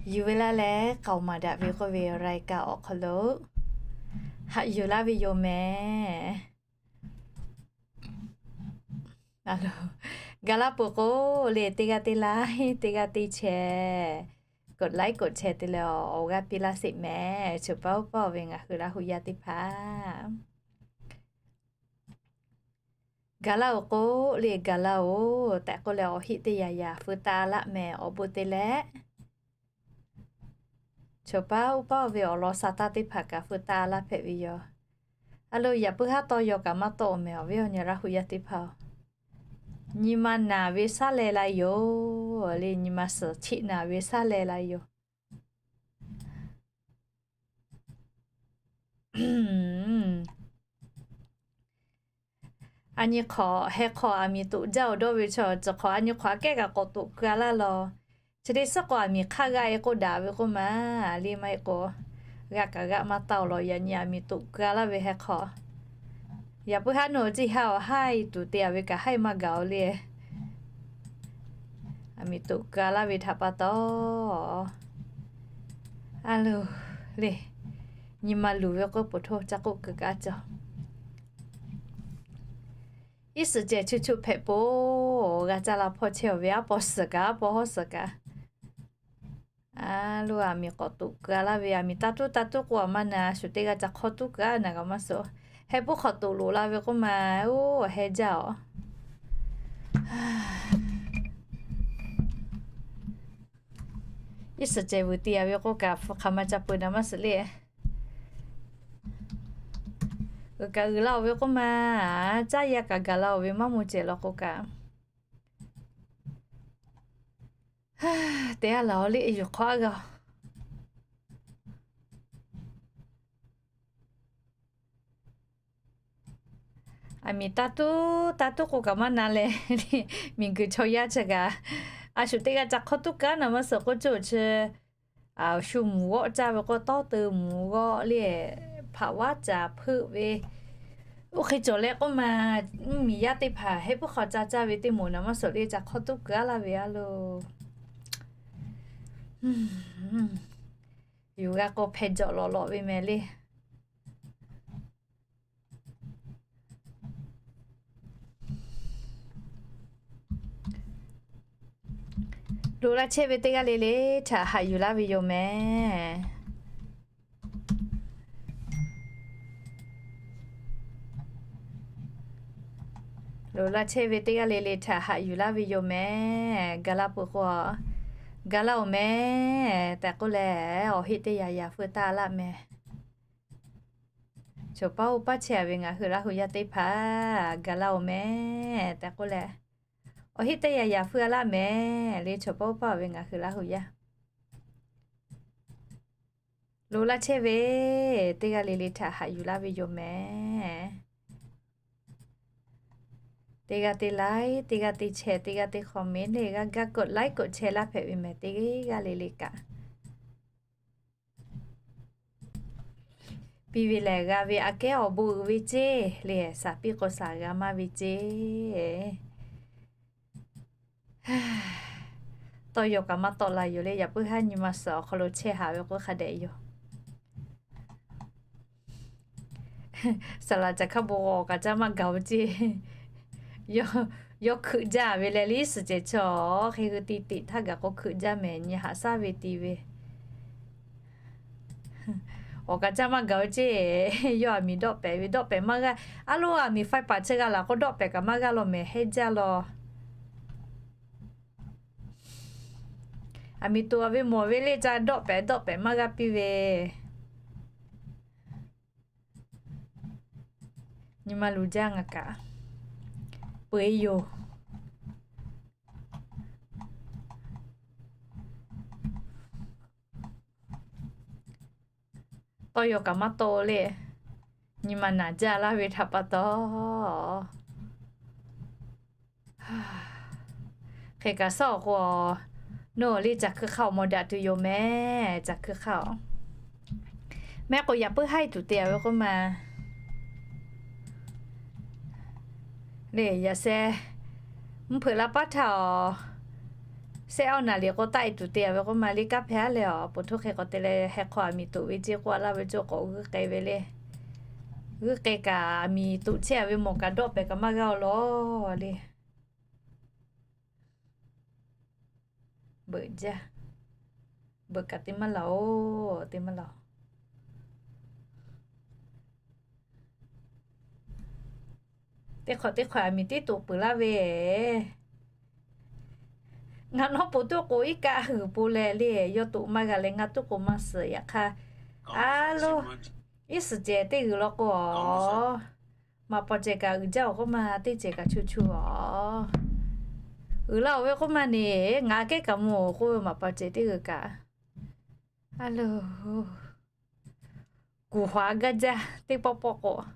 Yuˬ ve laˇ leh k'aoˍ maˍ daꞈ ve k'oˆ ve รายการ awˬ hk'aw lo haꞈ yuˬ laˇ ve yoˬ mehˍ. Gaˬ la peuˬ k'o le, teˇ g'aˇ teˇ laiˉ, teˇ g'aˇ teˇ chehˇ, กดไลค์ กดแชร์ te leh awˬ g'aˇ piˇ laˇ sheˍ mehˍ. Choˬ paˉ uˉ paˇ ve ngaˬ hui Laˇ hu yaˇ teˇ hpaˍ, gaˬ la-oˬ k'o le, gaˬ la-oˬ tehꞈ k'oˆ leh awˬ heˆ teˇ yanˇ yanˇ feu taˇ laˇ mehˍ. Awˬ bon te leh choˬ paˉ uˉ paˇ ve awˬ lawn sha taˇ teˇ hpaˍ kaꞈ feu taˇ laˇ hpehꞈ ve yoˬ. A lo, yaꞈ puiˉ haˉ tawˇ yaw kaꞈ maˇ tawˆ-oˬ mehˍ, awˬ viˉ awˬ nyi Laˇ hu yaˇ teˇ hpaˍ-oˬ. Nyi ma naˬ ve shaˉ leh la yoˬ le, nyi ma suhˍ cheˆ naˬ ve shaˉ leh la yoˬ. A nyi hk'awꞈ heh hk'awꞈ aˬ miˍ toꞈ jaˇ-oˬ dawˇ ve chaw, tcuh hk'awꞈ a nyi hk'awꞈ aꞈ kehˉ kaꞈ k'awꞈ toꞈ keu-a laˇ law. Chi teˇ suhˉ k'o aˬ miˍ hk'aˇ g'aˇ-e k'oˆ daꞈ ve k'oˆ ma le, maˇ heˆ k'o g'aˇ kaꞈ g'aˇ maˇ taˇ-oˬ law. Yaꞈ nyi aˬ miˍ toꞈ keu-a laˇ ve heh hk'awꞈ, yaꞈ puiˉ haˉ nawˬ ceˇ ha awˬ haiˉ tuˬ te-a ve kaꞈ haiˉ maˇ gaˬ-oˬ le. Aˬ miˍ toꞈ keu-a laˇ ve htaꞈ pa taw, a lo, le, nyi ma luˬ ve k'oˆ peuˬ htoˇ ca k'oˆ keu kaꞈ cawˬ. Iˉ suhˍ cehˬ chu chu hpehꞈ po, g'a caˇ la hpawˇ chehˇ-oˬ ve, aˉ paw suhˍ kaꞈ aˉ paw hawˉ suhˍ kaꞈ, a lo, aˬ miˍ k'awꞈ toꞈ keu-a laˇ ve, aˬ miˍ taˇ tuˉ taˇ tuˉ k'o aˬ maˇ na, shu teˇ g'aˇ ca hk'awˇ tuˉ keu-a naˬ kaꞈ maˇ suhˍ. Heh puiˉ hk'awꞈ toꞈ loꞈ la ve k'oˆ ma, oˇ heh jaˇ-oˬ. Iˉ suhˍ cehˬ vuiˬ te-a ve k'oˆ kaꞈ hpu hk'aˬ ma ca peuˬ naˬ maˇ suhˍ le. Uiˍ kaꞈ uiˍ la-oˬ ve k'oˆ ma, caˇ yaˇ kaꞈ gaˬ la-oˬ ve maˇ moˍ cehˬ law k'o kaꞈ, te-a laˬ-oˬ le, yuˬ hk'awꞈ-a g'a-oˬ. Aˬ miˍ taˇ tuˉ taˇ tuˉ k'o kaꞈ maˇ na leh, miˬguiˬ chaw yaˇ chi kaꞈ, a shu teˇ g'aˇ ca hk'awˇ tuˉ kaꞈ naˬ maˇ suhˍ k'oˆ cawˬ chi, a shu mvuhˬ g'awˆ caˇ ve k'o tawˇ teu mvuhˬ g'awˆ le, hpaꞈ vaˉ caˍ hpeuˆ ve, oˇ hk'e cawˬ leh k'oˆ ma, mvuhˇmiˬ yaˇ teˇ hpaˍ heh puiˉ hk'awꞈ ca caˇ ve teˇ moˍ naˬ maˇ suhˍ le, ca hk'awˇ tuˉ keu-a laˇ ve a lo. Yuˬ g'a k'o hpeh jawꞈ lawꞈ lawꞈ ve mehˍ le. Loꞈ la chehˇ ve teˇ g'aˇ le le htaꞈ haꞈ yuˬ laˇ ve yoˬ mehˍ. Loꞈ la chehˇ ve teˇ g'aˇ le le htaꞈ haꞈ yuˬ laˇ ve yoˬ mehˍ. Gaˬ la peuˬ k'o, gaˬ la-oˬ mehˍ tehꞈ k'oˆ leh, awˬ heˆ teˇ yanˇ yanˇ feu taˇ laˇ mehˍ. Choˬ paˉ uˉ paˇ chehˇ-a ve ngaˬ hui Laˇ hu yaˇ teˇ hpaˍ, gaˬ la-oˬ mehˍ tehꞈ k'oˆ leh, awˬ heˆ teˇ yanˇ yanˇ feu-a laˇ mehˍ le. Choˬ paˉ uˉ paˇ-a ve ngaˬ hui Laˇ hu yaˇ, loꞈ la chehˇ ve teˇ g'aˇ le le htaꞈ haꞈ yuˬ laˇ ve yoˬ mehˍ. Teˇ g'aˇ teˇ like, teˇ g'aˇ teˇ share, teˇ g'aˇ teˇ comment le, g'a gaˇ กดไลค์ กดแชร์ laˇ hpehꞈ ve mehˍ teˇ g'aˇ le le kaꞈ. Piˇ ve lehˬ g'a ve aꞈ kehˉ awˬ bon uiˍ ve ceˇ le, shaˍ piˇ k'o shaˍ g'a maˇ ve ceˇ. Tawˇ yaw kaꞈ maˇ tawˆ la yoˬ le, yaꞈ puiˉ haˉ nyi ma suhˍ awˬ hk'aw lo chehˇ haꞈ ve k'oˆ hk'a dehꞈ yoˬ. Saˍ laꞈ caˬ hkaˇ bon awˬ kaꞈ caˇ maˇ gaˬ-oˬ ceˇ. Yawˇ hkeuꞈ jaˇ ve leh liˇ suhˍ cehˬ chaw hk'e hui ti teꞈ htaˇ gaˬ k'o hkeuꞈ jaˇ mehˍ, nyi haꞈ shaˉ ve ti ve. Awˬ kaꞈ caˇ maˇ gaˬ-oˬ ceˇ. Yawˇ aˬ miˍ dawˆ pehˍ ve, dawˆ pehˍ maˇ g'aˇ. A lo, aˬ miˍ faiˇ paˍ chi g'a laˬ k'o dawˆ pehˍ kaꞈ maˇ g'aˇ law mehˍ, heˆ jaˇ law. Aˬ miˍ toꞈ-a ve mawˬ ve le ca dawˆ pehˍ dawˆ pehˍ maˇ g'aˇ piˇ ve. Nyi ma luˬ jaˇ ngaˬ kaꞈ peuˬ-e yoˬ. Tawˇ yaw kaꞈ maˇ tawˆ le. Nyi ma naˬ jaˇ laˇ ve htaꞈ pa taw, hk'e kaꞈ shaˉ awˬ k'o, nawˬ le caˬ hkui hk'a-oˬ mawˬ daꞈ tuˬ yoˬ mehˍ. Caˬ hkui hk'a-oˬ mehˍ k'o, yaꞈ puiˉ haiˇ tuˬ te-a ve k'oˆ ma le. Yaꞈ sheh mvuhˇ hpeuꞈ la paˉ htaˇ-oˬ, Shehˆ awˇ naˍ riˍ k'o taˆ e tuˬ te a ve k'oˆ ma le, kanˉ hpehꞈ a leh awˬ pon htoˇ hk'e k'awꞈ te leh heh hk'aw aˬ miˍ toꞈ ve ceˇ k'oˆ a laˇ ve cawˇ k'awꞈ g'uiˇ k'ai ve le. G'uiˇ k'ai kaꞈ aˬ miˍ toꞈ chehˇ a ve mawˬ kaꞈ dawˆ pehˍ kaꞈ maˇ g'a-o lawˬ le. Beuꞈ jaˇ, beuꞈ kaꞈ te maˇ laˬ-oˬ, te maˇ laˬ-oˬ. Teˇ hk'awꞈ teˇ hk'awꞈ aˬ miˍ tiˉ toꞈ peuˬ laˇ ve, ngaˬ nawˉ po tuˉ k'o iˉ kaˆ huiˍ po leh le, yawˇ toꞈ maˇ g'a leh ngaˬ tuˉ k'o maˇ suhˍ. Yaꞈ hk'aˇ, a lo, iˉ suhˍ cehˬ teˇ g'uiˬ law k'o, maꞈ paw cehˬ kaꞈ uiˍ jaˇ-oˬ k'oˆ ma, teˇ cehˬ kaꞈ chu chu-oˬ. Uiˍ la-oˬ ve k'oˆ ma neˬ, ngaˬ kehˉ kaꞈ mvuh-oˬ k'oˆ ve maꞈ paw cehˬ teˇ g'uiˬ kaꞈ, a lo, kuˬ hawˍ-a gaˇ jaˇ teˇ pawˆ pawˆ k'o.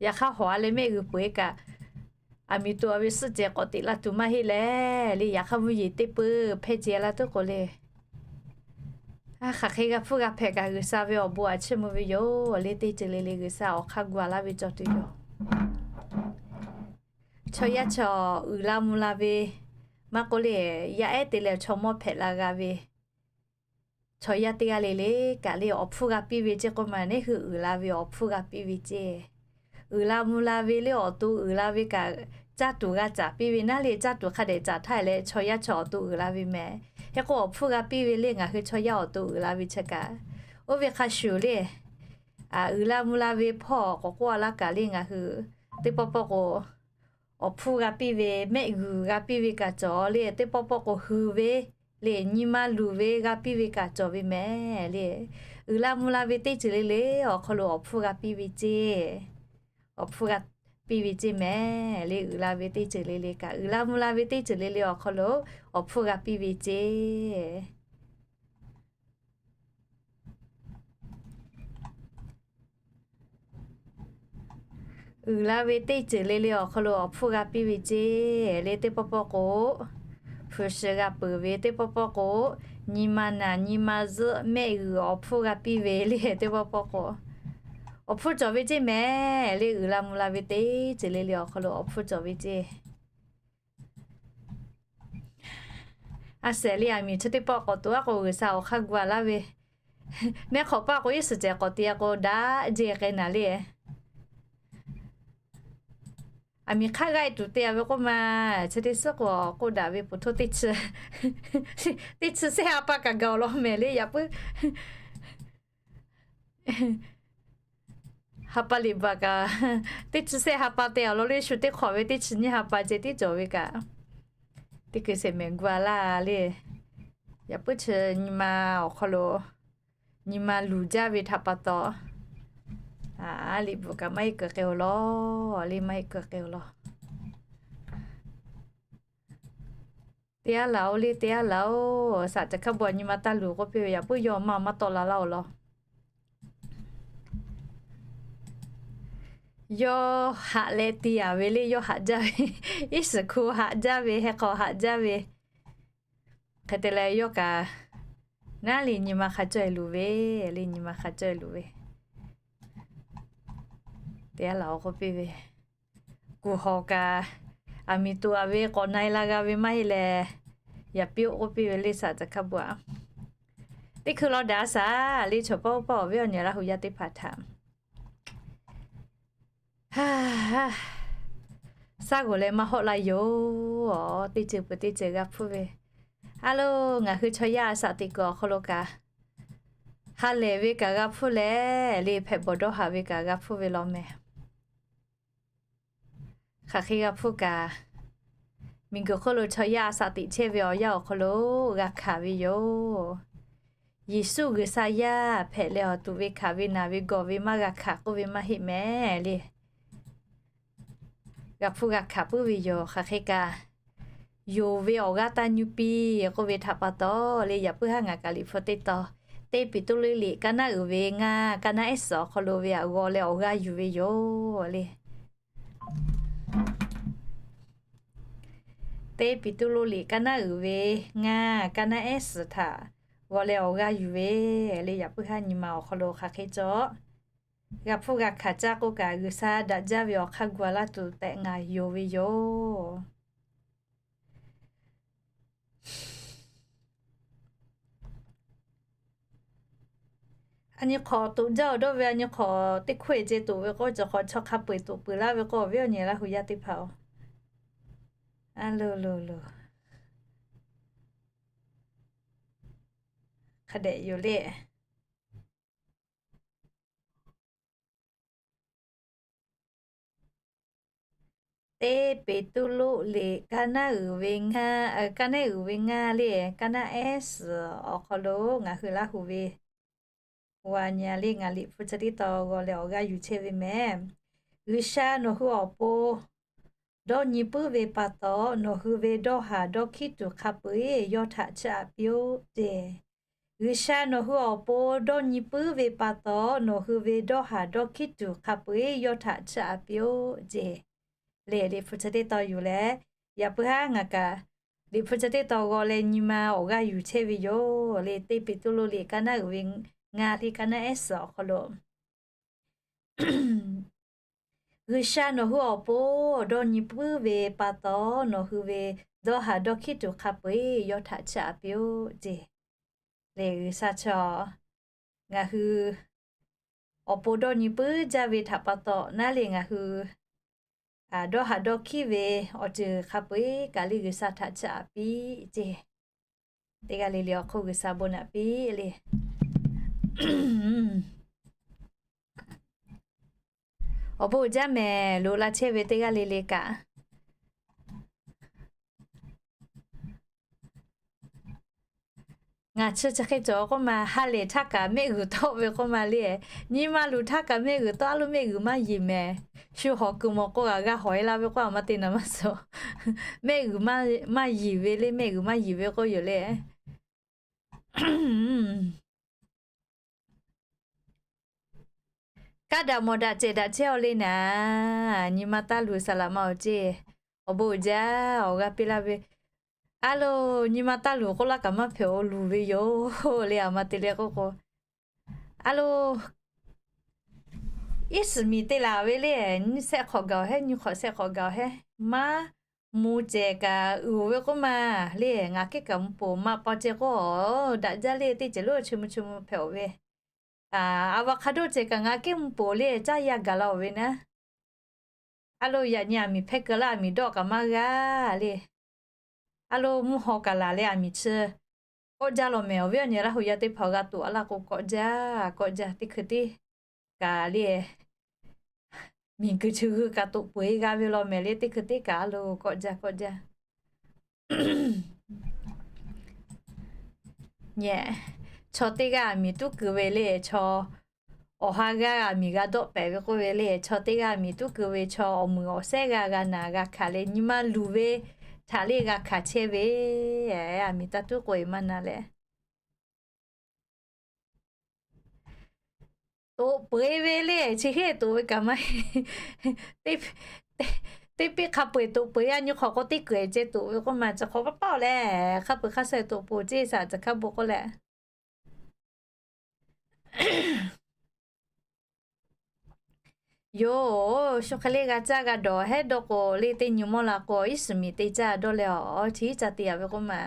Yaꞈ hk'aˇ hawˍ-a leh mehˆ g'uiˬ peuˬ-e kaꞈ, aˬ miˍ toꞈ a ve suhˆ cehˬ k'awꞈ teꞈ la tuˬ maˇ heˆ leh le. Yaꞈ hk'aˇ mvuhˇ yeˬ teˇ peuˬ hpehˇ ce la tuˉ k'o le, hk'aˬ hk'e g'a hpfuhˇ g'a hpehꞈ kaꞈ G'uiˬsha ve awˬ bon aꞈ chiˇ mvuh ve yoˬ le. Teˇ ceuˬ le le G'uiˬsha awˬ hk'aˇ gu a laˇ ve cawˬ tuˬ yoˬ. Chaw yaˇ chaw uiˍ la mvuh la ve maˇ k'oˆ le, yaˇ ehˉ te leh chaw mawˇ hpehꞈ la g'a ve chaw yaˇ teˇ g'aˇ le le kaꞈ le awˬ hpfuhˇ g'a piˇ ve ceˇ k'oˆ ma, neˇ hui uiˍ la ve awˬ hpfuhˇ g'a piˇ ve ceˇ. Uiˍ la mvuh la ve le awˬ to uiˍ la ve kaꞈ, caˇ tuˬ g'a caˍ piˇ ve naˉ le, caˇ tuˬ hk'a dehꞈ caˍ htaˇ leh chaw yaˇ chaw awˬ to uiˍ la ve mehˍ. Hk'e k'o awˬ hpfuhˇ g'a piˇ ve le ngaˬ hui chaw yaˇ awˬ to uiˍ la ve chi kaꞈ, oˇ ve hk'a shuˍ le, uiˍ la mvuh la ve hpawˇ k'awꞈ k'oˆ a laˇ kaꞈ le ngaˬ hui teˇ pawˆ pawˆ k'o awˬ hpfuhˇ g'a piˇ ve, mehˆ g'uiˬ g'a piˇ ve kaꞈ cawˬ le, teˇ pawˆ pawˆ k'o hui ve le, nyi ma luˬ ve g'a piˇ ve kaꞈ cawˬ ve mehˍ le. Uiˍ la mvuh la ve teˇ ceuˬ le le awˬ hk'aw lo awˬ hpfuhˇ g'a piˇ ve ceˇ. Awˬ hpfuhˇ g'a piˇ ve ceˇ mehˍ le. Uiˍ la ve teˇ ceuˬ le le kaꞈ, uiˍ la mvuh la ve teˇ ceuˬ le le awˬ hk'aw lo awˬ hpfuhˇ g'a piˇ ve ceˇ. Uiˍ la ve teˇ ceuˬ le le awˬ hk'aw lo awˬ hpfuhˇ g'a piˇ ve ceˇ le. Teˇ pawˆ pawˆ k'o, hpu shi g'a peuˬ ve, teˇ pawˆ pawˆ k'o, nyi ma naˬ nyi ma zuhˆ mehˆ g'uiˬ awˬ hpfuhˇ g'a piˇ ve le. Teˇ pawˆ pawˆ k'o, awˬ hpfuhˇ cawˬ ve ceˇ mehˍ le. Uiˍ la mvuh la ve teˇ ceuˬ le le awˬ hk'aw lo awˬ hpfuhˇ cawˬ ve ceˇ. A shehˍ le, aˬ miˍ chi teˇ pawˆ k'awꞈ tuˬ aˉ k'o G'uiˬsha awˬ hk'aˇ gu a laˇ ve, neˇ hk'awꞈ paˆ k'o iˉ suhˍ cehˬ k'awꞈ te a k'o daꞈ jeˇ k'ai naˍ le. Aˬ miˍ hk'aˇ g'aˇ e tuˬ te a ve k'oˆ ma, chi teˇ suhˉ k'o k'oˆ daꞈ ve puˬ htoˇ teˇ chi, teˇ chi sehˆ ha pa kaꞈ gaˬ-oˬ law mehˍ le. Yaꞈ puiˉ ha pa liꞈ baˬ kaꞈ, teˇ chi sehˆ ha pa te awˬ lawn le, shu teˇ hk'awꞈ ve teˇ chi nyiˇ ha pa ceh tiˉ cawˬ ve kaꞈ, teˇ hkui shehˍ mehˍ gu a laˇ le. Yaꞈ puiˉ chi nyi ma awˬ hk'aw lo nyi ma luˬ jaˇ ve htaꞈ pa taw, a, liꞈ bvuhꞈ kaꞈ maˇ heˆ keu k'ai-oˬ law le, maˇ heˆ keu k'ai-oˬ law. Te a laˬ-oˬ le, te a laˬ-oˬ. Saꞈ caˬ hkaˇ bon a nyi ma taˇ luˬ k'oˆ piˇ ve, yaꞈ puiˉ yawˇ maˇ maˇ tawˆ la laˇ-oˬ law. Yawˇ haꞈ leh te a ve le, yawˇ haꞈ jaˇ ve, iˉ suhˍ hku haꞈ jaˇ ve, heh hk'aw haꞈ jaˇ ve, hk'e te leh yawˇ kaꞈ naˉ le nyi ma hk'a cawˇ e luˬ ve, le nyi ma hk'a cawˇ e luˬ ve, te a laˬ-oˬ k'oˆ piˇ ve, kuˬ hawˍ kaꞈ aˬ miˍ toꞈ a ve k'awꞈ na e la g'a ve maˇ heˆ leh, yaꞈ piˇ-oˆ k'oˆ piˇ ve le. Saꞈ caˬ hkaˇ bon a, teˇ hkui law daꞈ a shaˍ le. Chaw pawˆ pawˆ awˬ viˉ awˬ nyi Laˇ hu yaˇ teˇ hpaˍ htaꞈ shaˉ g'oˍ leh maˇ hawˆ la yoˬ. Teˇ ceuˬ peuˬ teˇ ceuˬ g'a hpfuhˇ ve, a lo, ngaˬ hui chaw yaˇ a shaꞈ teꞈ kuiˬ awˬ hk'aw lo kaꞈ, ha lehˬ ve kaꞈ g'a hpfuhˇ leh le, hpehꞈ bawˬ dawˇ haꞈ ve kaꞈ g'a hpfuhˇ ve law mehˍ. Hk'aˬ hk'e g'a hpfuhˇ kaꞈ, miˬguiˬ hk'oˆ lo chaw yaˇ a shaꞈ teꞈ chehˇ ve awˬ yanˇ awˬ hk'aw lo g'a hkanˍ ve yoˬ. Yeˍsuˆ G'uiˬsha yaˇ hpehꞈ leh awˬ tuꞈ ve hkanˍ ve naˬ ve gawˬ ve maˇ g'a hkanˍ k'oˆ ve maˇ heˆ mehˍ le. G'a hpfuhˇ g'a hkanˍ puiˉ ve yoˬ. Hk'aˬ hk'e kaꞈ, yonˍ ve awˬ g'aˇ taˇ nyi piˇ k'oˆ ve htaꞈ pa taw le, yaꞈ puiˉ haˉ ngaˬ kaꞈ liꞈ hpu teˇ tawn, teˇ Peˍtruˆ liꞈ kaˇ naˉ uiˍ ve ngaˇ, kaˇ naˉ ehˉ suhˍ awˬ hk'aw lo ve aꞈ g'aw leh awˬ g'aˇ yuˬ ve yoˬ le. Teˇ Peˍtruˆ liꞈ kaˇ naˉ uiˍ ve ngaˇ, kaˇ naˉ ehˉ suhˍ htaꞈ g'aw leh awˬ g'aˇ yuˬ ve le. Yaꞈ puiˉ haˉ nyi ma awˬ hk'aw lo hk'aˬ hk'e cawˬ, g'a hpfuhˇ g'a hkanˍ caˇ k'oˆ kaꞈ, G'uiˬsha daꞈ jaˇ ve awˬ hk'aˇ gu a laˇ tuˬ tehꞈ ngaˬ yonˍ ve yoˬ. a nyi hk'awꞈ toꞈ jaˇ awˬ dawˇ ve, a nyi hk'awꞈ teˇ hkawˇ e ce toꞈ ve k'o, cawˬ hk'awꞈ chaw hk'a peu-eˬ toꞈ peuˬ laˇ ve k'o, awˬ viˉ awˬ nyi Laˇ hu yaˇ teˇ hpaˍ-oˬ, a loˬ loˬ loˬ, hk'a dehꞈ yoˬ le. Teˇ Peˍtruˆ liꞈ kaˇ naˉ uiˍ ve ngaˇ, kaˇ naˉ uiˍ ve ngaˇ le, kaˇ naˉ ehˉ suhˍ awˬ hk'aw lo ngaˬ hui Laˇ hu ve g'a nyi le, ngaˬ liꞈ hpu chi teˇ tawn g'aw leh awˬ g'aˇ yuˬ chehˇ ve mehˍ. G'uiˬsha nawˬ hui awˬ pon dawˇ nyi puiˉ ve pa taw, nawˬ hui ve dawˇ haˍ dawˇ hkiˉ tuˬ hk'a peu-eˬ yawˇ htaꞈ chiˇ aꞈ piˇ-oˆ ceˇ. G'uiˬsha nawˬ hui awˬ pon dawˇ nyi puiˉ ve pa taw, nawˬ hui ve dawˇ haˍ dawˇ hkiˉ tuˬ hk'a peu-eˬ yawˇ htaꞈ chiˇ aꞈ piˇ-oˆ ceˇ. Lehˬ, liꞈ hpu chi teˇ tawn yuˬ leh, yaꞈ puiˉ haˉ ngaˬ kaꞈ liꞈ hpu chi teˇ tawn g'aw leh nyi ma awˬ g'aˇ yuˬ chehˇ ve yoˬ le. Teˇ Peˍtruˆ liꞈ kaˇ naˉ uiˍ ve ngaˇ le, kaˇ naˉ ehˉ suhˍ awˬ hk'aw lo G'uiˬsha nawˬ hui awˬ pon dawˇ nyi puiˉ ve pa taw, nawˬ hui ve dawˇ haˍ dawˇ hkiˉ tuˬ hk'a peu-eˬ yawˇ htaꞈ chiˇ aꞈ piˇ-oˆ ceˇ. Lehˬ, G'uiˬsha chi ngaˬ hui awˬ pon dawˇ nyi puiˉ jaˇ ve htaꞈ pa taw naˉ le, ngaˬ hui dawˇ haˍ dawˇ hkiˉ ve awˬ ceuˬ hk'a peu-eˬ kaꞈ le G'uiˬsha htaꞈ chiˇ aꞈ piˇ ceˇ. Teˇ g'aˇ le le awˬ hk'oˆ G'uiˬsha bon naꞈ piˇ le. Awˬ bon uiˍ jaˇ mehˍ, loꞈ la chehˇ ve teˇ g'aˇ le le kaꞈ. Ngaˬ chi chi hk'e cawˬ k'oˆ ma, ha lehˬ htaˇ kaꞈ mehˆ g'uiˬ tawˆ ve k'oˆ ma le. Nyi ma luˬ htaˇ kaꞈ mehˆ g'uiˬ tawˆ, a loˇ mehˆ g'uiˬ maˇ yiˍ mehˍ. Shu hawˬ kuiˬ mawˬ k'o g'a g'a hawˬ e la ve k'oˆ a ma te naˍ maˇ suh. Mehˆ g'uiˬ maˇ yiˍ ve le, mehˆ g'uiˬ maˇ yiˍ ve k'oˆ yoˬ le. Kaˇ daꞈ mawˬ daꞈ cehˬ daꞈ chehˇ aw le naˍ, nyi ma taˇ luˬ saˍ laꞈ ma awˬ ceˇ. Awˬ bon uiˍ jaˇ, awˬ g'aˇ piˇ laˇ ve. A loˬ, nyi ma taˇ luˬ k'oˆ laˇ kaꞈ maˇ hpehꞈ, awˬ luˬ ve yoˬ le, a ma te leh k'oˆ k'o. A loˬ, iˉ suhˍ miˬ te laˬ ve le, nyi shehˆ hk'awꞈ gaˬ awˬ hehˉ, nyi hk'awꞈ shehˆ hk'awꞈ gaˬ awˬ hehˉ, maˇ mvuh cehˬ kaꞈ uiˍ ve k'oˆ ma le. Ngaˬ kehˉ kaꞈ mvuh poˬ maꞈ paw ceh k'o, daꞈ jaˇ le, teˇ ceuˬ lo chi mvuh chi mvuh hpehꞈ-oˬ ve. A va hk'a dawˇ cehˬ kaꞈ ngaˬ kehˉ mvuh poˬ le, caˇ yaˇ gaˬ la-oˬ ve naˉ. A loˬ, yaꞈ nyi aˬ miˍ hpehˇ keu laˇ, aˬ miˍ dawˆ kaꞈ maˇ g'a le. A loˬ, mvuhˇ haw kaꞈ laˬ leh aˬ miˍ chi kawˆ jaˇ law mehˍ. Awˬ viˉ awˬ nyi Laˇ hu yaˇ teˇ hpaˍ g'a toꞈ a laˇ k'o, kawˆ jaˇ, kawˆ jaˇ. Teˇ hkui teˇ kaꞈ le, miˬguiˬ chi g'uiˬ kaꞈ toꞈ peuˬ e g'a ve law mehˍ le. Teˇ hkui teˇ kaꞈ a loˬ kawˆ jaˇ, kawˆ jaˇ. Nyi, chaw teˇ g'aˇ aˬ miˍ tuˉ keu ve le, chaw awˬ ha g'aˇ aˬ miˍ g'a dawˆ pehˍ ve k'oˆ ve le, chaw teˇ g'aˇ aˬ miˍ tuˉ keu ve, chaw awˬ muiˬ awˬ shehˉ g'a g'a naˬ g'a hkanˍ leh, nyi ma luˬ ve htaꞈ le g'a hkanˍ chehˇ ve, aˬ miˍ taˇ tuˉ k'oꞈ e maˇ na leh. Toꞈ peuˬ e ve le, chi hk'e toꞈ ve kaꞈ maˇ, teˇ piˇ hk'a peu-eˬ toꞈ peuˬ e, a nyi hk'awꞈ k'o teˇ kuiˬ ceh toꞈ ve k'oˆ ma, chi hk'awꞈ paˇ paˇ-oˬ leh, hk'a peu-eˬ hk'a shuˍ toꞈ peuˬ ceˇ saꞈ caˬ hkaˇ bon k'oˆ leh. Yoˬ, shu hk'e le g'a caˇ g'a dawˬ hehˉ dawˇ k'o le, teˇ nyi mawˇ la k'o iˉ suhˍ miˬ te caˇ dawˇ leh, awˬ chi iˉ ca te yaꞈ ve k'oˆ ma.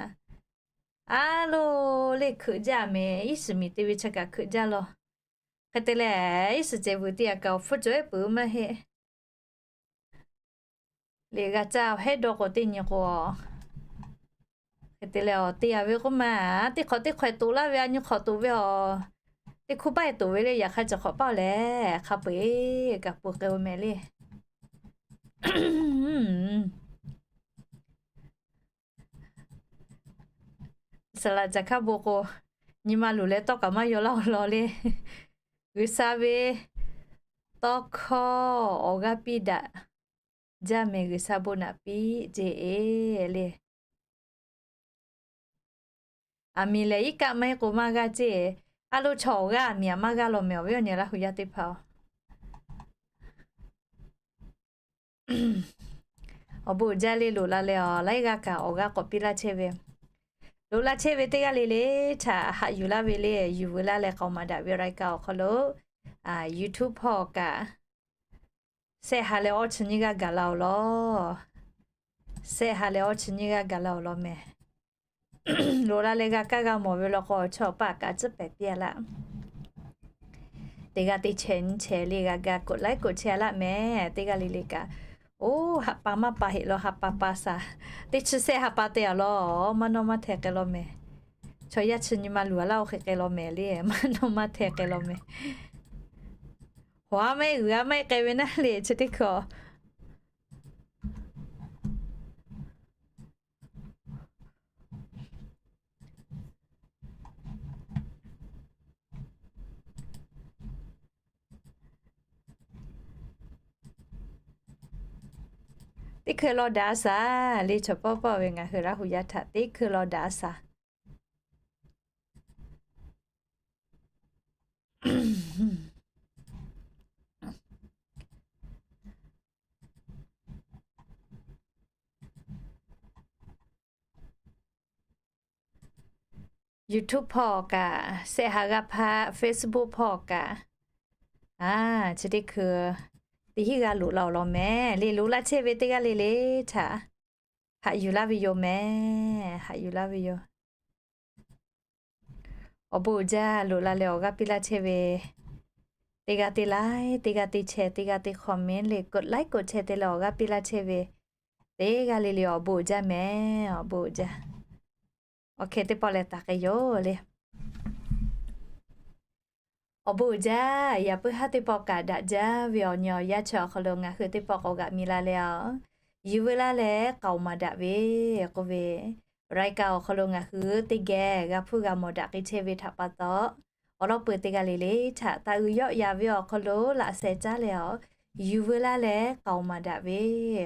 A loˬ, le hkeuꞈ jaˇ mehˍ, iˉ suhˍ miˬ te ve chi kaꞈ hkeuꞈ jaˇ law. Hk'e te leh, iˉ suhˍ cehˬ vuiˬ te yaꞈ kaꞈ awˬ hpfuhˇ cawˬ ehˉ peuˬ maˇ heˆ. Lehˬ g'a caˇ hehˉ dawˇ k'o teˇ nyi k'o, hk'e te leh awˬ te yaꞈ ve k'oˆ ma, teˇ hk'awꞈ teˇ hk'awꞈ e toꞈ laˇ ve, a nyi hk'awꞈ toꞈ ve awˬ, teˇ hkuˇ paˆ e toꞈ ve le, yaꞈ hk'aˇ chi hk'awꞈ paˇ-oˬ leh, hk'a peu-eˬ kaꞈ peuˬ k'ai-o mehˍ le. Saˍ laꞈ caˬ hkaˇ bon k'o, nyi ma luˬ leh tawˇ kaꞈ maˇ yaw laˇ-o law le. G'uiˬsha ve tawˇ hkawˇ awˬ g'aˇ piˇ daꞈ jaˇ mehˍ, G'uiˬsha bon naꞈ piˇ ceˇ e le. Aˬ miˍ lehˬ iˉ kaˆ maˇ heˆ k'o maˇ g'aˇ ceˇ. A loˬ, chaw awˬ g'aˇ aˬ miˍ aꞈ maˇ g'aˇ law mehˍ, awˬ viˉ awˬ nyi Laˇ hu yaˇ teˇ hpaˍ-oˬ. Awˬ bon uiˍ jaˇ le, loꞈ la leh awˬ laiˉ g'aˇ kaꞈ awˬ g'aˇ k'awꞈ piˇ laˇ chehˇ ve. Loꞈ la chehˇ ve teˇ g'aˇ le le htaꞈ haꞈ yuˬ laˇ ve le, yuˬ veu laˇ leh k'aoˍ maˍ daꞈ ve raiˍ kaꞈ awˬ hk'aw lo YouTube hpawˇ kaꞈ shehˆ ha leh awˇ chi nyiˇ g'aˇ gaˬ la-oˬ law. Shehˆ ha leh awˇ chi nyiˇ g'aˇ gaˬ la-oˬ law mehˍ. Loꞈ la leh g'a kaˇ g'a mawˬ ve law k'o, chaw paˍ kaꞈ tcuhˉ pehˍ piˇ-a laˇ. Teˇ g'aˇ teˇ chehˇ nyi chehˇ le g'a ga กดไลค์ กดแชร์ laˇ mehˍ. Teˇ g'aˇ le le kaꞈ, oˇ, haꞈ pa maˇ pa heˆ law, haꞈ pa pa shaˍ. Teˇ chi sehˆ haꞈ pa te a law, maˇ nawˇ maˇ hteh k'ai law mehˍ. Chaw yaˇ chi nyi ma luˬ a laˇ oˇ hk'e k'ai law mehˍ le, maˇ nawˇ maˇ hteh k'ai law mehˍ. Hawˬ a maˇ heˆ, g'uiˬ a maˇ heˆ k'ai ve naˉ le, chi teˇ hkui a Teˇ hkui law daꞈ a shaˍ le, chaw pawˆ pawˆ ve ngaˬ hui Laˇ hu yaˇ htaꞈ teˇ hkui law daꞈ a shaˍ. YouTube hpawˇ kaꞈ, sehˆ ha g'aˇ hpaˇ Facebook hpawˇ kaꞈ, a, chi teˇ hkui teˇ hinˉ g'aˇ loꞈ la awˬ lawn mehˍ le. Loꞈ la chehˇ ve teˇ g'aˇ le le htaꞈ haꞈ yuˬ laˇ ve yoˬ mehˍ. Haꞈ yuˬ laˇ ve yoˬ. Awˬ bon uiˍ jaˇ. Loꞈ la leh awˬ g'aˇ piˇ laˇ chehˇ ve teˇ g'aˇ teˇ like, teˇ g'aˇ teˇ share, teˇ g'aˇ teˇ comment le กดไลค์ กดแชร์ te leh awˬ g'aˇ piˇ laˇ chehˇ ve teˇ g'aˇ le le awˬ bon uiˍ jaˇ mehˍ. Awˬ bon uiˍ jaˇ. Awˬ hk'e teˇ pawˆ leh taˍ k'ai yoˬ le. Awˬ bon uiˍ jaˇ. Yaꞈ puiˉ haˉ teˇ pawˆ kaꞈ daꞈ jaˇ ve awˬ nyi awˬ yanˇ chi awˬ hk'aw lo ngaˬ hui teˇ pawˆ k'awꞈ g'aꞈ mi la leh a, yuˬ veu laˇ leh k'aoˍ maˍ daꞈ ve k'oˆ ve รายการ awˬ hk'aw lo ngaˬ hui teˇ geh g'a hpuˇ g'a mawˬ daꞈ k'ai chehˇ ve htaꞈ pa taw, awˬ lawn peuˬ teˇ g'aˇ le le htaꞈ taˍ uiˍ yawˆ yan ve awˬ hk'aw lo laꞈ sheh caˉ leh a, yuˬ veu laˇ leh k'aoˍ maˍ daꞈ ve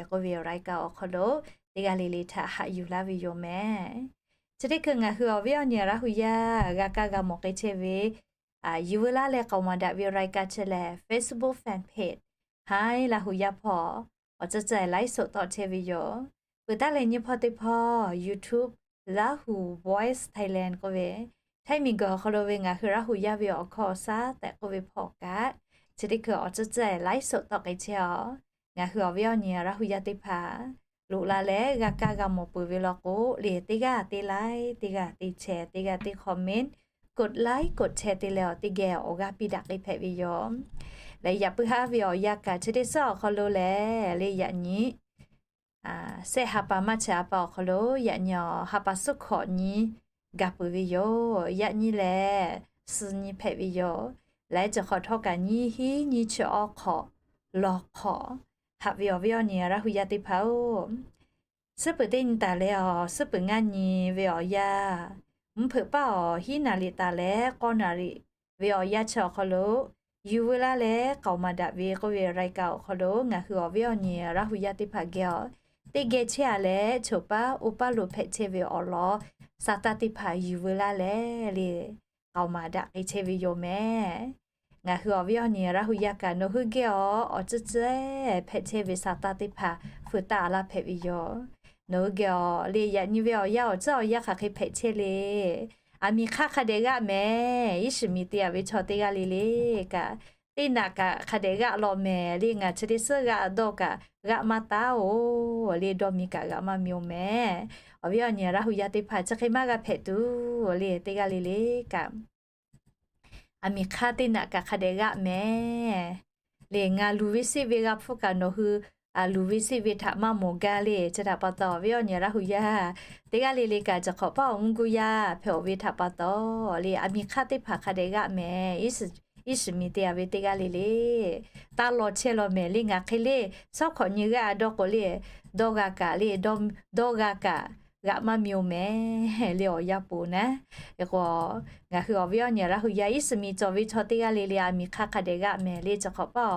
k'oˆ ve รายการ awˬ hk'aw lo teˇ g'aˇ le le htaꞈ haꞈ yuˬ laˇ ve yoˬ mehˍ. Chi teˇ hkui ngaˬ hui awˬ viˉ awˬ nyi Laˇ hu yaˇ g'a kaˇ g'a mawˬ k'ai chehˇ ve, yuˬ veu laˇ leh k'aoˍ maˍ daꞈ ve รายการ chi lehˬ Facebook fan page Hi Laˇ hu yaˇ hpawˇ awˬ ceuˬ ceuˬ ไลฟ์สด tawˆ chehˇ ve yoˬ. Peuˬ taˉ leh nyi hpawˇ teˇ hpawˇ YouTube Laˇ hu Voice Thailand k'oˆ ve, Htaiˇ miˬguiˬ awˬ hk'aw lo ve ngaˬ hui Laˇ hu yaˇ ve awˬ hkawˇ awˬ shaˉ tehꞈ k'oˆ ve hpawˇ kaꞈ, chi teˇ hkui awˬ ceuˬ ceuˬ ไลฟ์สด tawˆ k'ai chehˇ a. Ngaˬ hui awˬ viˉ awˬ nyi Laˇ hu yaˇ teˇ hpaˍ loꞈ la leh g'a kaˇ g'a mawˬ peuˬ ve law k'o le, teˇ g'aˇ teˇ like, teˇ g'aˇ teˇ share, teˇ g'aˇ teˇ comment, กดไลค์ กดแชร์ te leh awˬ teˇ geh awˬ g'aˇ piˇ daꞈ k'ai hpehꞈ ve yoˬ. Leh yaꞈ puiˉ haˉ ve awˬ yanˇ kaꞈ chi teˇ suhˉ awˬ hk'aw lo lehˬ le, yaꞈ nyi sehˆ ha pa maˇ chi ha pa awˬ hk'aw lo yaꞈ nyi awˬ ha pa suhˉ hkawꞈ nyi ga peuˬ ve yoˬ. Yaꞈ nyi lehˬ suh nyi hpehꞈ ve yoˬ. Laiˉ ceuˬ hk'awꞈ htawˇ kaꞈ nyiˇ hinˉ nyiˇ chi awˇ hk'awꞈ lawˬ hk'awꞈ haꞈ ve awˬ viˉ awˬ nyi Laˇ hu yaˇ teˇ hpaˍ-oˬ, suhˉ peuˬ teˇ nyi taˍ leh awˬ suhˉ peuˬ ngaˇ nyi ve awˬ yanˇ, mvuhˇ hpeuꞈ paˇ awˬ hiˉ naˍ riˍ taˍ leh k'awˇ naˍ riˍ ve awˬ yanˇ chi awˬ hk'aw lo, yuˬ veu laˇ leh k'aoˍ maˍ daꞈ ve k'oˆ ve รายการ awˬ hk'aw lo ngaˬ hui awˬ viˉ awˬ nyi Laˇ hu yaˇ teˇ hpaˍ geh a, teˇ geh chehˇ a leh choˬ paˉ oˇ paˉ lo hpehꞈ chehˇ ve awˬ lawn sa taˇ teˇ hpaˍ yuˬ veu laˇ leh le k'aoˍ maˍ daꞈ k'ai chehˇ ve yoˬ mehˍ. Ngaˬ hui awˬ viˉ awˬ nyi Laˇ hu yaˇ kaꞈ nawˬ hui geh awˬ awˬ ceuˬ ceuˬ hpehꞈ chehˇ ve sa taˇ teˇ hpaˍ feu taˇ a laˇ hpehꞈ ve yoˬ. Nawˬ hui geh awˬ le yaꞈ nyi ve awˬ yanˇ awˬ ceuˬ awˬ yanˇ hk'aˬ hk'e hpehꞈ chehˇ le. Aˬ miˍ hk'aˇ hk'a dehꞈ g'aˆ mehˍ. Iˉ shiˍ miˬ te a ve chaw teˇ g'aˇ le le kaꞈ, teˇ naꞈ kaꞈ hk'a dehꞈ g'aˆ law mehˍ le. Ngaˬ chi teˇ suhˉ g'aˆ dawˇ kaꞈ g'aˆ maˇ taˉ-oˬ le, dawˇ miˬ kaꞈ g'aꞈ maˇ miˬ-oˬ mehˍ. Awˬ viˉ awˬ nyi Laˇ hu yaˇ teˇ hpaˍ chi hk'e maˇ g'a hpehꞈ tuˬ le, teˇ g'aˇ le le kaꞈ Aˬ miˍ hk'aˇ teˇ naꞈ kaꞈ hk'a dehꞈ g'aˆ mehˍ. Le ngaˬ luˬ ve seˆ ve g'a hpfuhˇ kaꞈ nawˬ hui luˬ ve seˆ ve htaꞈ maˇ mawˬ gaˇ le. Chi htaꞈ pa taw awˬ viˉ awˬ nyi Laˇ hu yaˇ teˇ g'aˇ le le kaꞈ, chi hk'awꞈ paˇ awˬ mvuhˇ guˇ yaˇ hpehꞈ-oˬ ve htaꞈ pa taw le, aˬ miˍ hk'aˇ teˇ hpaˍ hk'a dehꞈ g'aˆ mehˍ. Iˉ shiˍ miˬ te a ve teˇ g'aˇ le le taˇ law chehˇ law mehˍ le. Ngaˬ hk'e le shawˉ hkawꞈ nyi g'aˆ dawˇ k'o le, dawˇ g'a kaꞈ le, dawˇ g'a kaꞈ g'aꞈ maˇ miˬ-oˬ mehˍ le. Awˬ yanˇ poˍ naˉ, e k'o, ngaˬ hui awˬ viˉ awˬ nyi Laˇ hu yaˇ iˉ shiˍ miˬ cawˬ ve chaw teˇ g'aˇ le le aˬ miˍ hk'aˇ hk'a dehꞈ g'aˆ mehˍ le. Chi hk'awꞈ paˇ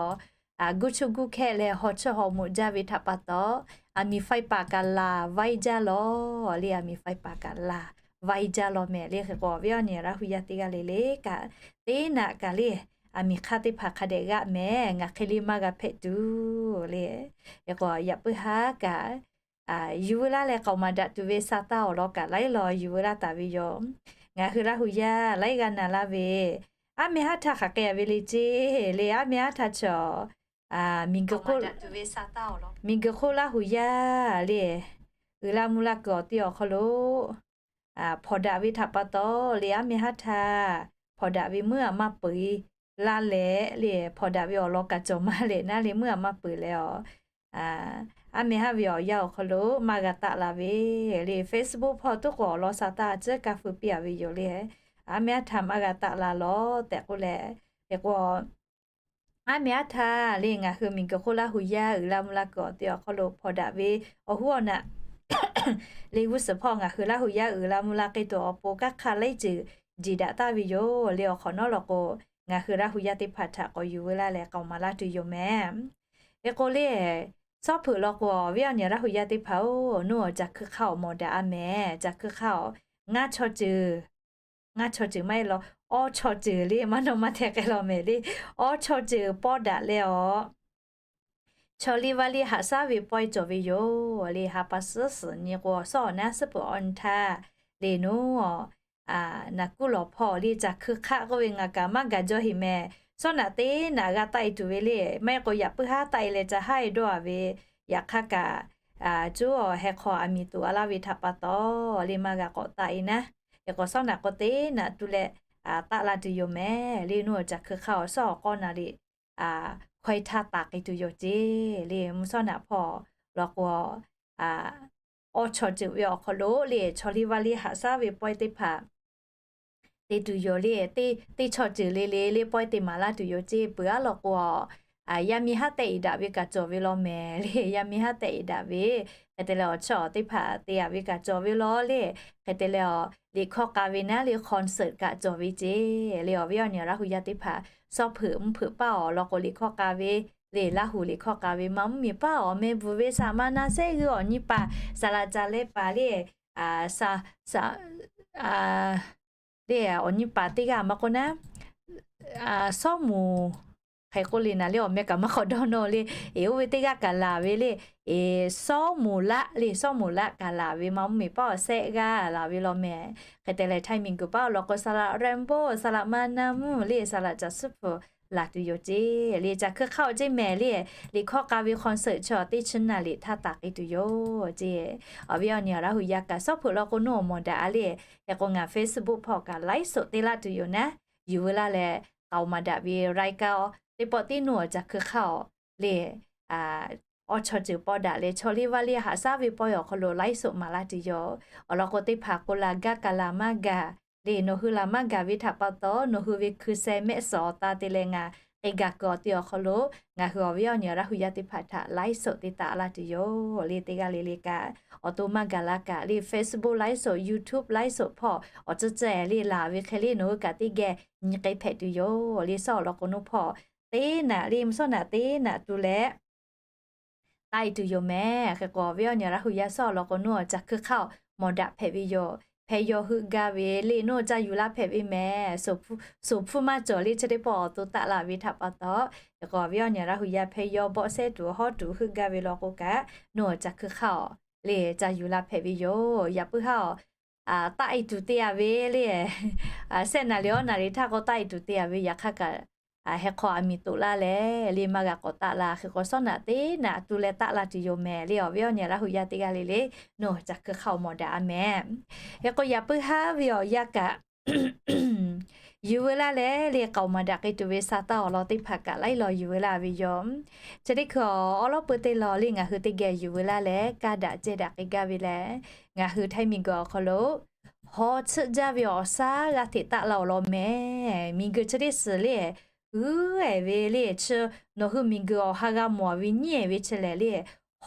awˬ guˇ chuˇ guˇ hkehˇ leh haw chuˇ haw moꞈ jaˇ ve htaꞈ pa taw, aˬ miˍ faiˇ paˍ kaꞈ laˬ vaiˇ jaˇ law le. Aˬ miˍ faiˇ paˍ kaꞈ laˬ vaiˇ jaˇ law mehˍ le. Hk'e k'o awˬ viˉ awˬ nyi Laˇ hu yaˇ teˇ g'aˇ le le kaꞈ, teˇ naꞈ kaꞈ le aˬ miˍ hk'aˇ teˇ hpaˍ hk'a dehꞈ g'aˆ mehˍ. Ngaˬ hk'e le maˇ g'a hpehꞈ tuˬ le. E k'o yaꞈ puiˉ haˉ kaꞈ, yuˬ veu laˇ leh k'aoˍ maˍ daꞈ tuˬ ve sa taˇ awˬ lawn kaꞈ laiˉ law yuˬ veu laˇ taˍ ve yoˬ. Ngaˬ hui Laˇ hu yaˇ laiˉ g'aˇ na laˇ ve, aˉ meh haˉ htaˇ hk'aˬ k'ai a ve le ceˇ le. Aˉ meh haˉ htaˇ chaw miˬguiˬ hk'oˆ, miˬguiˬ hk'oˆ Laˇ hu yaˇ le, uiˍ la mvuh la kuiˬ awˬ ti awˬ hk'aw lo hpawnˬ daꞈ ve htaꞈ pa taw le, aˉ meh haˉ htaˇ hpawnˬ daꞈ ve meuˇ aꞈ maˇ peuˬ-e laˇ leh le hpawnˬ daꞈ ve awˬ lawn kaꞈ cawˬ maˇ leh naˉ le meuˇ a maˇ peuˬ leh awˬ, aˉ meh haˉ ve awˬ yanˇ awˬ hk'aw lo maˇ g'a taˆ la ve le. Facebook hpawˇ tuˉ k'o awˬ lawn sha taˇ a ciˉ kaˇ feu piˇ a ve yoˬ le. Aˉ meh aˉ htaˇ maˇ g'a taˆ la lawˬ tehꞈ k'oˆ leh, hk'e k'o aˉ meh aˉ htaˇ le ngaˬ hui miˬguiˬ hk'oˆ Laˇ hu yaˇ uiˍ la mvuh la kuiˬ awˬ te awˬ hk'aw lo hpawnˬ daꞈ ve awˬ huˉ awˬ naꞈ le g'uˇ suhˍ hpawˇ ngaˬ hui Laˇ hu yaˇ uiˍ la mvuh la k'ai tuˬ awˬ pon kanˉ hk'a laiˉ ceuˬ jeˬ daꞈ taˍ ve yoˬ le. Awˬ hk'awꞈ nawˉ law k'o, ngaˬ hui Laˇ hu yaˇ teˇ hpaˍ htaꞈ k'awꞈ yuˬ veu laˇ leh k'aoˍ maˍ laˇ tuˬ yoˬ mehˍ. Hk'e k'o le, Sawˉ hpeuꞈ law k'o, awˬ viˉ awˬ nyi Laˇ hu yaˇ teˇ hpaˍ-oˬ, nawˬ hui awˬ caˬ hkui hk'aˇ awˬ mawˬ daꞈ a mehˍ. Caˬ hkui hk'aˇ awˬ ngaˇ chaw ceuˬ, ngaˇ chaw ceuˬ maˇ heˆ law, awˇ chaw ceuˬ le maˇ nawˬ maˇ hteh k'ai law mehˍ le. Awˇ chaw ceuˬ pawˇ daꞈ leh awˬ chaw liˇ vaˇ liˇ haꞈ shaˉ ve pawehˇ cawˬ ve yoˬ le. Ha pa suhˉ suhˍ nyi k'o, sawˉ awˬ naˉ suhˉ peuˬ awˬ nyi htaˇ le nawˬ naˬ kuˉ lawˬ hpawˇ le caˬ hkui hk'aˇ k'oˆ ve ngaˬ kaꞈ maˇ gaˬ jaw heˍ mehˍ. Sawˉ naꞈ teˇ naꞈ g'a taˆ e tuˬ ve le. Maˇ heˆ k'o yaꞈ puiˉ haˉ taˆ e leh ca haˉ e dawˇ a ve, yaꞈ hk'aˇ kaꞈ cuˉ awˬ heh hk'aw aˬ miˍ tuꞈ a laˇ ve htaꞈ pa taw le maˇ g'a k'awꞈ taˆ e naˉ. Hk'e k'o sawˉ naꞈ k'o teˇ naꞈ tuˬ leh taˆ la tuˬ yoˬ mehˍ le. Nawˬ hui caˬ hkui hk'aˇ awˬ sawˉ awˬ k'awˇ naˍ riˍ hkawehˇ htaˇ taˍ k'ai tuˬ yoˬ ceˇ le. Mvuhˇ sawˉ naꞈ hpawˇ law k'o, awˇ chaw ceuˬ ve awˬ hk'aw lo le chaw liˇ vaˇ liˇ haꞈ shaˉ ve pawehˇ teˇ hpaˍ te tuˬ yoˬ le. Teˇ chaw ceuˬ le le le pawehˇ te maˍ laˇ tuˬ yoˬ ceˇ. Peuˬ aˉ law k'o, yaˇ miˇ haˉ tehꞈ iˍ daꞈ ve kaꞈ cawˬ ve law mehˍ le. Yaˇ miˇ haˉ tehꞈ iˍ daꞈ ve hk'e te leh awˬ chawˇ teˇ hpaˍ te a ve kaꞈ cawˬ ve law le. Hk'e te leh awˬ liꞈ hkawˇ k'a ve naˉ le concert kaꞈ cawˬ ve ceˇ le. Awˬ viˉ awˬ nyi Laˇ hu yaˇ teˇ hpaˍ sawˉ hpeuꞈ mvuhˇ hpeuꞈ paˇ awˬ lawn k'o liꞈ hkawˇ k'a ve le Laˇ hu liꞈ hkawˇ k'a ve maˇ mvuhˇ miˬ paˇ awˬ meh bvuhˬ ve saˍ maˇ naˇ sehˉ g'uiˇ awˬ nyi paˍ saˍ laꞈ ca leh paˍ le, le awˬ nyi paˍ teˇ g'aˇ maˇ k'oˆ naˉ Sawˉ moˍ, hk'e k'oˆ le naˍ le awˬ meh kaꞈ maˇ k'awꞈ dawˇ nawˇ le. Eˬ, oˇ ve teˇ g'aˇ kaꞈ laˬ ve le. Eˬ, Sawˉ moˍ laˆ le, Sawˉ moˍ laˆ kaꞈ laˬ ve maˇ mvuhˇ miˬ paˇ awˬ sehˆ g'aˇ laˬ ve law mehˍ. Hk'e te leh Htaiˇ miˬguiˬ paˇ awˬ lawn k'o saˍ laꞈ Rainbow, saˍ laꞈ maˇ naˇ mvuhˇ le, saˍ laꞈ caˬ suhˉ hpu laˬ tuˬ yoˬ ceˇ le. Caˬ hkui hk'aˇ awˬ ceˇ mehˍ le. Liꞈ hkawˇ k'a ve concert chaw teˇ chi naˍ liꞈ htaˇ taˍ k'ai tuˬ yoˬ ceˇ. Awˬ viˉ awˬ nyi Laˇ hu yaˇ kaꞈ sawˉ hpeuꞈ law k'o nawˬ awˬ mawˬ daꞈ a le. Hk'e k'o ngaˬ Facebook hpawˇ kaꞈ live show te laˇ tuˬ yoˬ naˉ, yuˬ veu laˇ leh k'aoˍ maˍ daꞈ ve รายการ teˇ pawˆ tiˉ nawˬ awˬ caˬ hkui hk'aˇ awˬ le awˇ chaw ceuˬ pawˇ daꞈ leh chaw liˇ vaˇ liˇ haꞈ shaˉ ve pawehˇ awˬ hk'aw lo live show maˍ laˇ tuˬ yoˬ. Awˬ lawn k'o teˇ hpaˍ k'o laˬ gaˇ kaꞈ laˬ maˇ gaˬ le. Nawˬ hui laˬ maˇ gaˬ ve htaꞈ pa taw nawˬ hui ve hkui seh mehˆ suhˍ awˬ ta te leh ngaˬ k'ai gaˬ kuiˬ awˬ te awˬ hk'aw lo ngaˬ hui awˬ viˉ awˬ nyi Laˇ hu yaˇ teˇ hpaˍ htaꞈ live show te taˍ laˇ tuˬ yoˬ le. Teˇ g'aˇ le le kaꞈ awˬ to maˇ gaˬ la kaꞈ le Facebook live show, YouTube live show hpawˇ awˬ tcuhˇ ceh le laˬ ve hk'e le nawˬ hui kaꞈ teˇ geh nyi k'ai hpehꞈ tuˬ yoˬ le. Sawˉ awˬ lawn k'o nawˬ hpawˇ teˇ naꞈ le mvuhˇ sawˉ naꞈ teˇ naꞈ tuˬ leh taˆ e tuˬ yoˬ mehˍ. Hk'e k'o awˬ viˉ awˬ nyi Laˇ hu yaˇ sawˉ awˬ lawn k'o nawˬ awˬ caˬ hkui hk'aˇ awˬ mawˬ daꞈ hpehꞈ ve yoˬ. Hpeh yaw heuˆ gaˇ ve le nawˬ caˇ yuˬ laˇ hpehꞈ ve mehˍ. Suˍ hpfuhˇ maˇ cawˬ le chi teˇ pawˆ awˬ to taˆ la ve htaꞈ pa taw, hk'e k'o awˬ viˉ awˬ nyi Laˇ hu yaˇ hpeh yaw bawˆ sehˉ tuˬ hawˉ tuˬ heuˆ gaˇ ve law k'o kaꞈ nawˬ awˬ caˬ hkui hk'aˇ awˬ le caˇ yuˬ laˇ hpehꞈ ve yoˬ. Yaꞈ puiˉ haˉ awˬ taˆ e tuˬ te a ve le, sehˆ naˍ riˍ awˇ naˍ riˍ htaˇ k'o taˆ e tuˬ te a ve yaꞈ hk'aˇ kaꞈ heh hk'aw aˬ miˍ toꞈ laˇ leh le maˇ g'a k'awꞈ taˆ la. Hk'e k'o sawˉ naꞈ teˇ naꞈ tuˬ leh taˆ la tuˬ yoˬ mehˍ le. Awˬ viˉ awˬ nyi Laˇ hu yaˇ teˇ g'aˇ le le nawˬ caˬ hkui hk'aˇ awˬ mawˬ daꞈ a mehˍ. Hk'e k'o yaꞈ puiˉ haˉ ve awˬ yanˇ kaꞈ yuˬ veu laˇ leh le k'aoˍ maˍ daꞈ k'ai tuˬ ve sa taˇ awˬ lawn teˇ hpaˍ kaꞈ laiˉ law yuˬ veu laˇ ve yoˬ. Chi teˇ hkui awˬ awˉ lawˉ peu teˇ law le ngaˬ hui teˇ geh yuˬ veu laˇ leh kaˇ daꞈ ceh daꞈ k'ai gaˇ ve leh, ngaˬ hui Htaiˇ miˬguiˬ awˬ hk'aw lo haw tsuhˆ jaˇ ve awˬ shaˉ g'a hteꞈ taˆ la awˬ lawn mehˍ. Miˬguiˬ chi teˇ suhˍ le g'uiˇ ehˍ ve le chi nawˬ hui miˬguiˬ awˬ ha g'a mawˬ ve nyiˉ ehˍ ve chi lehˬ le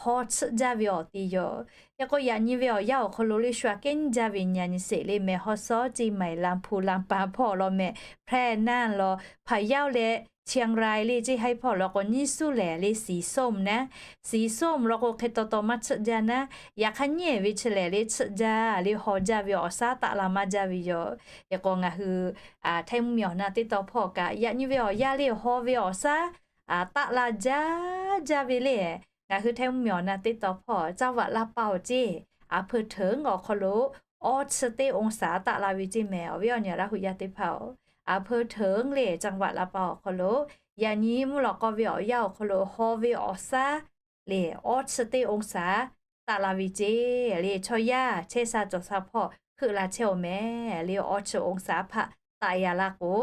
haw tsuhˆ jaˇ ve awˬ te yoˬ. Hk'e k'o yaꞈ nyi ve awˬ yanˇ awˬ hk'aw lo le shu aꞈ kehˉ nyiˇ jaˇ ve nyi nyi sheˍ le mehˍ. Haw sawˉ ceˇ maiˍ lanˇ hpu lanˇ pa hpawˇ awˬ lawn mehˍ. Hpehˇ naˇ law hpaˍ yaˇ leh Chiang Rai le ceˇ haiˉ hpawˇ law k'o nyiˇ suˉ lehˬ le siˍ sawˉ mvuh naˉ, siˍ sawˉ mvuh law k'o hk'e taw taw maˇ tsuhˆ jaˇ naˉ. Yaꞈ hk'aˇ nyiˉ ehˍ ve chi lehˬ le tsuhˆ jaˇ le haw jaˇ ve awˬ shaˉ taˆ la maˇ jaˇ ve yoˬ. Hk'e k'o ngaˬ hui Htaiˇ mvuhˇmiˬ awˬ na teˇ taw hpawˇ kaꞈ yaꞈ nyi ve awˬ yanˇ le haw ve awˬ shaˉ taˆ la jaˇ jaˇ ve le. Ngaˬ hui Htaiˇ mvuhˇmiˬ awˬ na teˇ taw hpawˇ จังหวัดลำปาง awˬ ceˇ อำเภอเถิง awˬ hk'aw lo awˇ chi teˇ องศา taˆ la ve ceˇ mehˍ. Awˬ viˉ awˬ nyi Laˇ hu yaˇ teˇ hpaˍ-oˬ, อำเภอเถิง le จังหวัดลำปาง awˬ hk'aw lo yaꞈ nyi mvuhˇ lawꞈ k'aw ve awˬ yanˇ awˬ hk'aw lo haw ve awˬ shaˉ le awˇ chi teˇ องศา taˆ la ve ceˇ le. Chaw yaˇ chehˇ sha cawˬ sha hpawˇ heuˆ la chehˇ-oˬ mehˍ le. Awˇ chi องศา hpaˆ taˆ ya laˇ k'o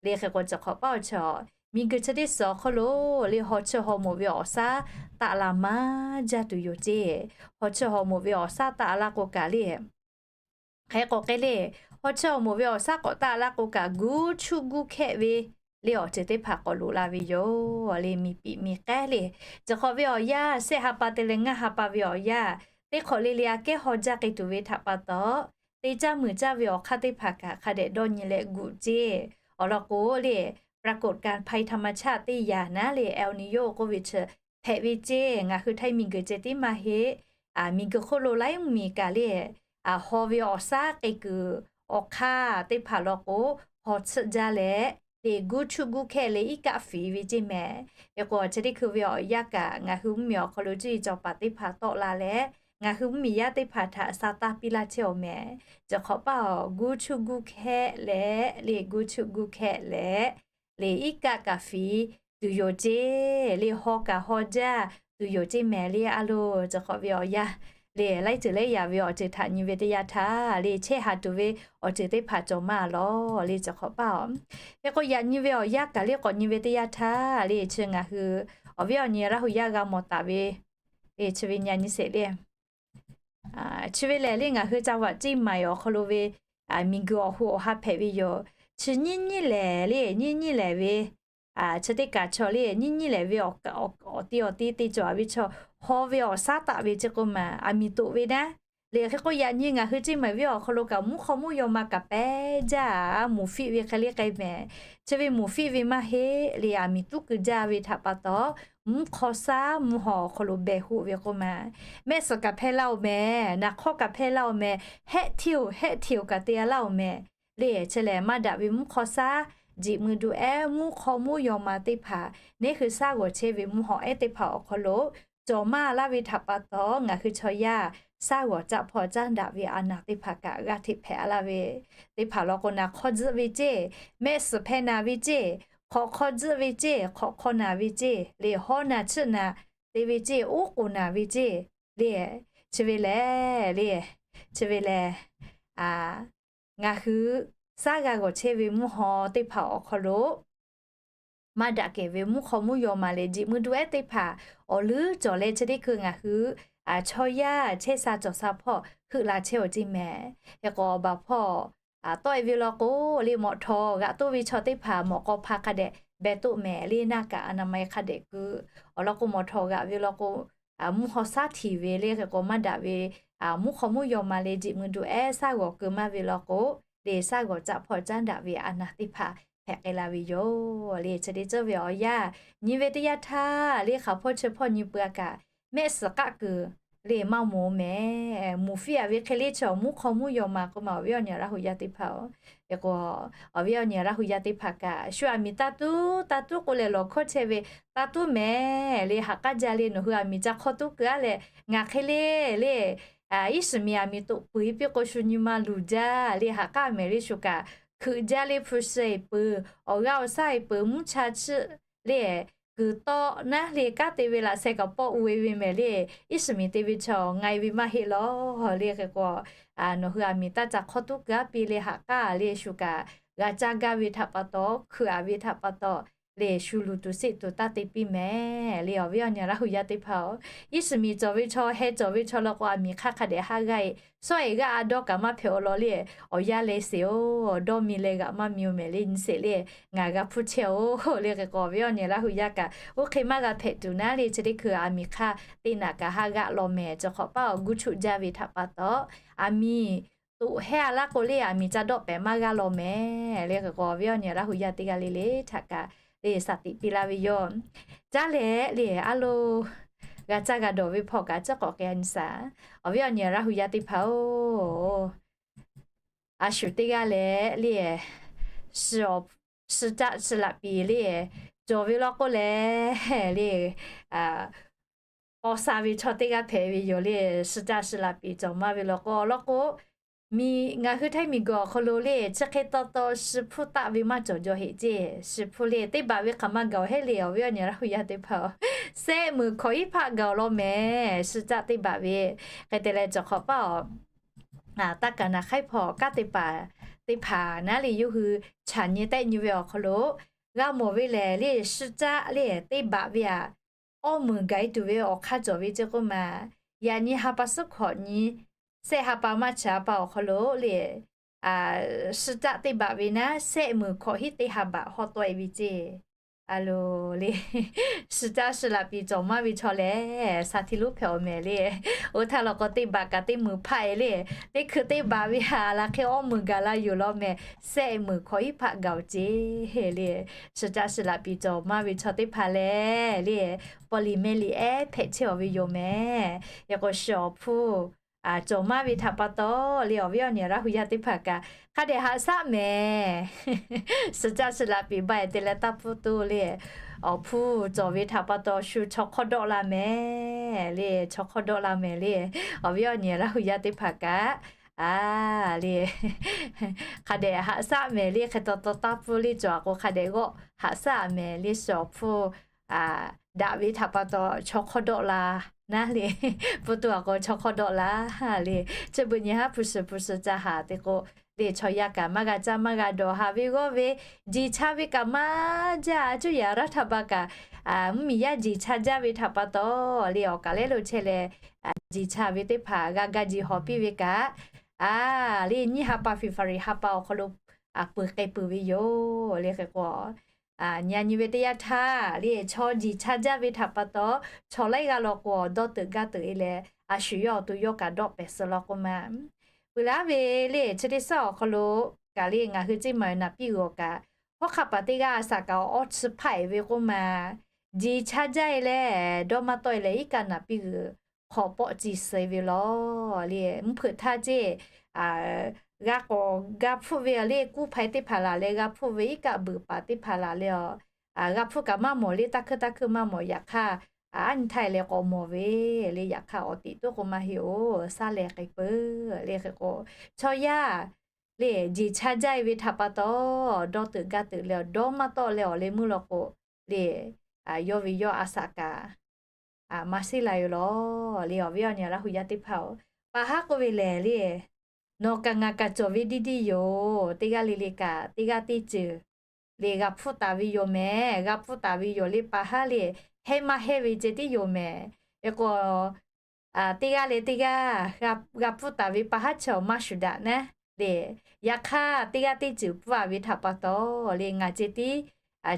Le hk'e k'o, chi hk'awꞈ paˇ awˬ chi, miˬguiˬ chi teˇ suhˍ awˬ hk'aw lo le haw chiˇ haw moˍ ve awˬ shaˉ taˆ la maˇ jaˇ tuˬ yoˬ ceˇ. Haw chiˇ haw moˍ ve awˬ shaˉ taˆ laˇ k'o kaꞈ le, hk'e k'o hk'e le, haw chiˇ haw moˍ ve awˬ shaˉ k'awꞈ taˆ laˇ k'o kaꞈ, guˇ chuˇ guˇ hkehˆ ve le awˬ ceuˬ teˇ hpaˍ k'awꞈ loꞈ la ve yoˬ. Le miˬ piꞈ miˬ k'ehˉ le, chi hk'awꞈ ve awˬ yanˇ shehˆ ha pa te leh ngaˇ ha pa ve awˬ yanˇ, teˇ hk'awꞈ le le aꞈ kehˉ haw jaˇ k'ai tuˬ ve htaꞈ pa taw, te caˇ muiˬ caˇ ve awˬ hk'aˇ teˇ hpaˍ kaꞈ hk'a dehꞈ dawˇ nyi leh guꞈ ceˇ. Awˬ lawn k'o le, ปรากฏการณ์ภัยธรรมชาติ teˇ yanˇ naˉ le El Niño k'oˆ ve chi hpehꞈ ve ceˇ. Ngaˬ hui Htaiˇ miˬguiˬ ceh tiˉ maˇ heˆ, miˬguiˬ hk'oˆ lo laiˉ mvuhˇmiˬ kaꞈ le, haw ve awˬ shaˉ k'ai kuiˬ awˬ hk'aˇ teˇ hpaˍ law k'o, haw tsuhˆ jaˇ leh, le guˇ chuˇ guˇ hkehˆ le iˉ kaˆ fiˍ ve ceˇ mehˍ. Hk'e k'o, chi teˇ hkui ve awˬ yanˇ kaꞈ ngaˬ hui mvuhˇmiˬ awˬ hk'aw lo cuˇ yiˍ cawˬ paˍ teˇ hpaˍ tawˆ la leh, ngaˬ hui mvuhˇmiˬ yaˇ teˇ hpaˍ htaꞈ sa taˇ piˇ laˇ chehˇ awˬ mehˍ. Chi hk'awꞈ paˇ awˬ guˇ chuˇ guˇ hkehˆ leh le guˇ chuˇ guˇ hkehˆ leh, le iˉ kaˆ kaꞈ fiˍ tuˬ yoˬ ceˇ. Le haw kaꞈ haw jaˇ tuˬ yoˬ ceˇ mehˍ le a loˬ. Chi hk'awꞈ ve awˬ yanˇ le laiˉ ceuˬ laiˉ yaꞈ ve awˬ ceuˬ htaꞈ nyi ve teˇ yanˇ htaˇ le chehˇ haˍ tuˬ ve awˬ ceuˬ teˇ hpaˍ cawˬ maˇ lawˬ le chi hk'awꞈ paˇ awˬ. Hk'e k'o yaꞈ nyi ve awˬ yanˇ kaꞈ le k'awꞈ nyi ve teˇ yanˇ htaˇ le chi ngaˬ hui awˬ viˉ awˬ nyi Laˇ hu yaˇ g'a mawˬ taˍ ve le chi ve nyi nyi sheˍ le. Chi ve lehˬ le ngaˬ hui จังหวัดเชียงใหม่ awˬ hk'aw lo ve miˬguiˬ awˬ ho awˬ ha hpehꞈ ve yoˬ. Chi nyiˇ nyiˇ lehˬ le nyiˇ nyiˇ lehˬ ve chi teˇ kaˬ chaw le nyiˇ nyiˇ lehˬ ve awˬ ti awˬ ti te cawˬ ve chaw, haw ve awˬ shaˉ taˆ ve chi k'o maˬ aˬ miˍ toꞈ ve naˉ. Le hk'e k'o yaꞈ nyi ngaˬ hui เชียงใหม่ ve awˬ hk'aw lo kaꞈ mvuhˇ hk'aw mvuhˇ yaw ma kaꞈ pehˉ jaˇ, moˍ fiˆ ve hk'e le k'ai mehˍ. Chi ve moˍ fiˆ ve maˇ heˆ le, aˬ miˍ tuˉ keu jaˇ ve htaꞈ pa taw, mvuhˇ hk'aw shaˉ mvuhˇ haw awˬ hk'aw lo behˬ hoˆ ve k'o maˬ, mehˆ suhˍ kaꞈ hpehˇ laˇ oˬ mehˍ, naˍ hk'awˇ kaꞈ hpehˇ laˇ oˬ mehˍ, hehˆ hteˇ oˬ hehˆ hteˇ oˬ kaꞈ te a laˇ oˬ mehˍ. Le chi lehˬ maˇ daꞈ ve mvuhˇ hk'aw shaˉ, jeꞈ mui du ehˉ mvuhˇ hk'aw mvuhˇ yaw ma teˇ hpaˍ, neˉ hui shaˉ g'awˬ chehˇ ve mvuhˇ haw ehˉ teˇ hpaˍ awˬ hk'aw lo cawˬ maˇ laˇ ve htaꞈ pa taw, ngaˬ hui chaw yaˇ shaˉ g'awˬ caˆ hpawˇ caˉ daꞈ ve a naˍ teˇ hpaˍ kaꞈ g'a hteꞈ hpehꞈ a laˇ ve teˇ hpaˍ law k'o, naˍ hk'awˇ tzuhˆ ve ceˇ, mehˆ suhˍ hpehˇ naˍ ve ceˇ, hk'awꞈ hk'awˇ tzuhˆ ve ceˇ, hk'awꞈ hk'awˇ naˍ ve ceˇ, le hawˉ naˍ tsuhˆ naˍ te ve ceˇ, oˉ k'oˍ naˍ ve ceˇ, le chi ve lehˬ le, chi ve lehˬ ngaˬ hui shaˉ g'a g'awˬ chehˇ ve mvuhˇ haw teˇ hpaˍ awˬ hk'aw lo maˇ daꞈ kehˬ ve mvuhˇ hk'aw mvuhˇ yaw ma leh jeꞈ mui du ehˉ teˇ hpaˍ awˬ leuˉ cawˬ leh chi teˇ hkui ngaˬ hui chaw yaˇ chehˇ sha cawˬ sha hpawˇ heuˆ la chehˇ awˬ ceˇ mehˍ. Hk'e k'o baˬ hpawˇ tawˆ e ve law k'o le, mawꞈ htawˍ g'aꞈ toˆ ve chaw teˇ hpaˍ mawꞈ k'aw hpa hk'a dehꞈ beh toˆ mehˍ le, naˇ kaꞈ a naˍ ma e hk'a dehꞈ keu. Awˬ lawn k'o mawꞈ htawˍ g'aꞈ ve law k'o, mvuhˇ haw shaˉ htiˍ ve le hk'e k'o maˇ daꞈ ve mvuhˇ hk'aw mvuhˇ yaw ma leh jeꞈ mui du ehˉ shaˉ g'awˬ keu maˇ ve law k'o, le shaˉ g'awˬ caˆ hpawˇ caˉ daꞈ ve a naˍ teˇ hpaˍ hpehꞈ k'ai la ve yoˬ. Le chi teˇ ceuˬ ve awˬ yanˇ nyi ve teˇ yanˇ htaˇ le hk'aˬ hpawˇ chi hpawˇ nyi peuˬ a kaꞈ, mehˆ suhˍ k'aˆ kuiˬ le maˇ moˍ mehˍ. Moˍ fiˆ a ve hk'e le chaw mvuhˇ hk'aw mvuhˇ yaw ma k'o maˬ awˬ viˉ awˬ nyi Laˇ hu yaˇ teˇ hpaˍ-oˬ. Hk'e k'o awˬ viˉ awˬ nyi Laˇ hu yaˇ teˇ hpaˍ kaꞈ shu aˬ miˍ taˇ tuˉ taˇ tuˉ k'oˆ leh lawˬ hkawˇ chehˇ ve, taˇ tuˉ mehˍ le, ha k'aˉ jaˇ le, nawˬ hui aˬ miˍ ca hk'awˇ tuˉ keu aˉ leh ngaˬ hk'e le le iˉ shiˍ miˍ aˬ miˍ toꞈ peu eˬ piˇ k'o shu nyi ma luˬ jaˇ le, ha k'aˉ mehˍ le, shu kaꞈ hkeuꞈ jaˇ le, hpu shi eˬ peuˬ, awˬ g'aˇ awˬ shaˉ eˬ peuˬ, mvuhˇ cha chiˆ le kuiˬ tawˆ naˉ le kanˉ te ve laꞈ sheh kaꞈ pawˆ u e ve mehˍ le, iˉ shiˍ miˍ te ve chaw nga e ve maˇ heˆ lawˬ le. Hk'e k'o nawˬ hui aˬ miˍ taˇ ca hk'awˇ tuˉ keu aˉ piˇ le, ha k'aˉ le shu kaꞈ g'a caˇ gaˇ ve htaꞈ pa taw, hkeuꞈ aꞈ ve htaꞈ pa taw le shu luˬ tuˬ seˆ tuˬ taˇ te piˇ mehˍ le. Awˬ viˉ awˬ nyi Laˇ hu yaˇ teˇ hpaˍ-oˬ, iˉ shiˍ miˍ cawˬ ve chaw, heh cawˬ ve chaw law k'o aˬ miˍ hk'aˇ hk'a dehꞈ haˆ g'aˇ e, shawˉ eˬ g'aˇ a dawˇ kaꞈ maˇ hpehꞈ awˬ lawn le, awˬ yanˇ leh sheˍ-oˬ, dawˇ mi leh g'aꞈ maˇ mi-oˬ mehˍ le, nyi sheˍ le, ngaˬ g'a hpuˇ chehˇ-oˬ le. Hk'e k'o awˬ viˉ awˬ nyi Laˇ hu yaˇ kaꞈ oˇ hk'e maˇ g'a hpehꞈ tuˬ naˉ le, chi teˇ hkui aˬ miˍ hk'aˇ teˇ naꞈ kaꞈ haˆ g'aˇ law mehˍ. Chi hk'awꞈ paˇ awˬ gu chuˆ jaˇ ve htaꞈ pa taw, aˬ miˍ toꞈ hehˇ a laˇ k'o le, aˬ miˍ ca dawˆ pehˍ maˇ g'aˇ law mehˍ le. Hk'e k'o awˬ viˉ awˬ nyi Laˇ hu yaˇ teˇ g'aˇ le le htaꞈ kaꞈ le shaˍ tiꞈ piˇ laˇ ve yoˬ. Caˇ leh le a loˬ, g'a caˇ g'a dawˬ ve hpawˇ kaꞈ ciˉ k'awꞈ k'ai a nyi shaˍ. Awˬ viˉ awˬ nyi Laˇ hu yaˇ teˇ hpaˍ-oˬ, a shu teˇ g'aˇ leh le, shi caˆ shi laꞈ piˍ le cawˬ ve law k'o leh le, paw sha ve chaw teˇ g'aˇ hpehꞈ ve yoˬ le. Shi caˆ shi laꞈ piˍ cawˬ maˇ ve law k'o, awˬ lawn k'o, miˬ ngaˬ hui Htaiˇ miˬ guiˬ awˬ hk'aw lo le chi hk'e taw taw shi hpuˇ taˆ ve maˇ cawˬ jaw heˆ ceˇ. Shi hpuˇ le teˇ baˬ ve hk'aˬ maˇ gaˬ-oˬ heˆ le, awˬ viˉ awˬ nyi Laˇ hu yaˇ teˇ hpaˍ-oˬ, sehˆ meunˍ hkawꞈ iˉ hpaˆ gaˬ-oˬ law mehˍ, shi caˆ teˇ baˬ ve. Hk'e te leh cawˬ hk'awꞈ paˇ-oˬ, taˇ kaˍ naˍ hk'aiˉ hpawˇ kanˉ te paˍ teˇ hpaˍ naˉ le yawˇ hui chaꞈ nyi tehˆ nyi ve awˬ hk'aw lo g'a mawˬ ve lehˬ le, suh caˆ le teˇ baꞈ ve aꞈ awˇ meunˍ gaˬ e tuˬ ve awˬ hk'aˇ cawˬ ve ceˇ k'oˆ ma. Yaꞈ nyi ha pa suhˉ hkawꞈ nyi, sehˆ ha pa maˇ chi ha pa awˬ hk'aw lo le, suh caˆ teˇ baꞈ ve naˉ sehˆ meunˍ hkawꞈ hiˉ teˇ ha baꞈ hawˉ tawˆ e ve ceˇ. A lo le, suh caˆ suh laꞈ piˍ cawˬ maˇ ve chaw lehˬ, sa hti lonˉ hpehꞈ awˬ mehˍ le. Oˇ htaˇ law k'o teˇ baꞈ kaꞈ teˇ meunˍ hpaˆ e le, teˇ hkui teˇ baˬ ve haꞈ laˬ hk'e awˇ meunˍ gaˬ la yoˬ law mehˍ, sehˆ meunˍ hkawꞈ hiˉ hpaˆ gaˬ oˬ ceˇ le. Suh caˆ suh laꞈ piˍ cawˬ maˇ ve chaw teˇ hpaˍ lehˬ le, paw liˍ meh liˍ ehˉ hpehꞈ chehˇ awˬ ve yoˬ mehˍ. Yaꞈ k'o shu awˬ hpfuhˇ cawˬ maˇ ve htaꞈ pa taw le, awˬ viˉ awˬ nyi Laˇ hu yaˇ teˇ hpaˍ kaꞈ hk'a dehꞈ haꞈ shaˆ mehˍ. Suh caˆ suh laꞈ piˍ baˬ e te leh taˇ pfuhˇ tuˬ le, awˬ hpfuhˇ cawˬ ve htaꞈ pa taw shu chaw hk'awˇ dawˆ la mehˍ le, chaw hk'awˇ dawˆ la mehˍ le. Awˬ viˉ awˬ nyi Laˇ hu yaˇ teˇ hpaˍ kaꞈ a le, hk'a dehꞈ haꞈ shaˆ mehˍ le. Hk'e taw taw taˇ pfuhˇ le cawˬ a k'o hk'a dehꞈ g'awˆ haꞈ shaˆ mehˍ le. Shu awˬ hpfuhˇ daꞈ ve htaꞈ pa taw chaw hk'awˇ dawˆ la naˉ le, pfuhˇ tuˬ a k'o chaw hk'awˇ dawˆ la le. Chi beuꞈ nyi haˉ hpu shiˍ hpu shiˍ ca haˍ te k'o le, chaw yaˇ kaꞈ maˇ g'a caˇ maˇ g'a dawˬ haˍ ve g'awˇ ve, jeˬ cha ve kaꞈ maˇ jaˇ, cuˇ yaꞈ raˇ htaꞈ pa kaꞈ, mvuhˇmiˬ yaˇ jeˬ cha jaˇ ve htaꞈ pa taw le, awˬ kaˍ lehˉ lo chehˇ leh jeˬ cha ve teˇ hpaˍ g'a ga jeˬ hawˬ piˇ ve kaꞈ, a le nyiˇ ha pa feˍ faˍ riˍ ha pa awˬ hk'aw lo peuˬ k'ai peuˬ ve yoˬ le. Hk'e k'o, nyi a nyi ve teˇ yanˇ htaˇ le, chaw jeˬ cha jaˇ ve htaꞈ pa taw chaw laiˉ g'aˇ law k'o dawˇ teuꞈ gaˇ teuꞈ e leh, a shu yawˇ awˬ to yawˇ kaꞈ dawˆ pehˍ suh law k'oˆ ma. Peuˬ laˉ ve le, chi teˇ suhˉ awˬ hk'aw lo kaꞈ le, ngaˬ hui ceˇ maˬ naˍ piˇ g'uiˬ awˬ kaꞈ, hawˉ hk'aˆ paˍ teˇ g'aˇ a shaꞈ kaꞈ awˇ chi hpaˆ e ve k'oˆ ma. Jeˬ cha jaˇ e leh dawˇ maˇ tawˆ e leh iˉ kaˆ naˍ piˇ g'uiˬ hk'awꞈ pawˆ ciˬ suh e ve law le. Mvuhˇ hpeuꞈ htaˇ ceˇ, g'a k'awꞈ g'a hpfuhˆ ve le, kuˇ hpaˍ teˇ hpaˍ laˬ leh g'a hpfuhˆ ve, iˉ kaˆ beuꞈ paˍ teˇ hpaˍ laˬ leh a, g'a hpfuhˇ kaꞈ maˇ mawˬ le, taˇ hkuiˇ taˇ hkuiˇ maˇ mawˬ. Yaꞈ hk'aˇ a nyi htaˇ e leh k'awꞈ mawˬ ve le. Yaꞈ hk'aˇ awˬ teꞈ toˉ k'o maˇ heˆ oˬ, saˉ leh k'ai peuˬ le. Hk'e k'o chaw yaˇ le, jeˬ cha jaˇ e ve htaꞈ pa taw dawˇ teuꞈ gaˇ teuꞈ leh dawˇ maˇ tawˆ leh awˬ leh meuˇ law k'o le, yawˇ ve yawˇ a shaꞈ kaꞈ maˇ seˉ la yoˬ law le. Awˬ viˉ awˬ nyi Laˇ hu yaˇ teˇ hpaˍ-oˬ, pa haˉ k'oˆ ve lehˬ le, nawˬ kaꞈ ngaˬ kaꞈ cawˬ ve diˇ diˇ yoˬ. Teˇ g'aˇ le le kaꞈ teˇ g'aˇ teˇ ceuˬ le g'a hpfuhˆ taˍ ve yoˬ mehˍ. G'a hpfuhˆ taˍ ve yoˬ le, pa haˉ le, hehnˇ maˇ hehnˇ ve ceh tiˉ yoˬ mehˍ. Hk'e k'o teˇ g'aˇ leh teˇ g'aˇ g'a hpfuhˆ taˍ ve pa haˉ chi awˬ maˇ shuˍ daꞈ naˉ le. Yaꞈ hk'aˇ teˇ g'aˇ teˇ ceuˬ pfuhˇ a ve htaꞈ pa taw le, ngaˬ ceh tiˉ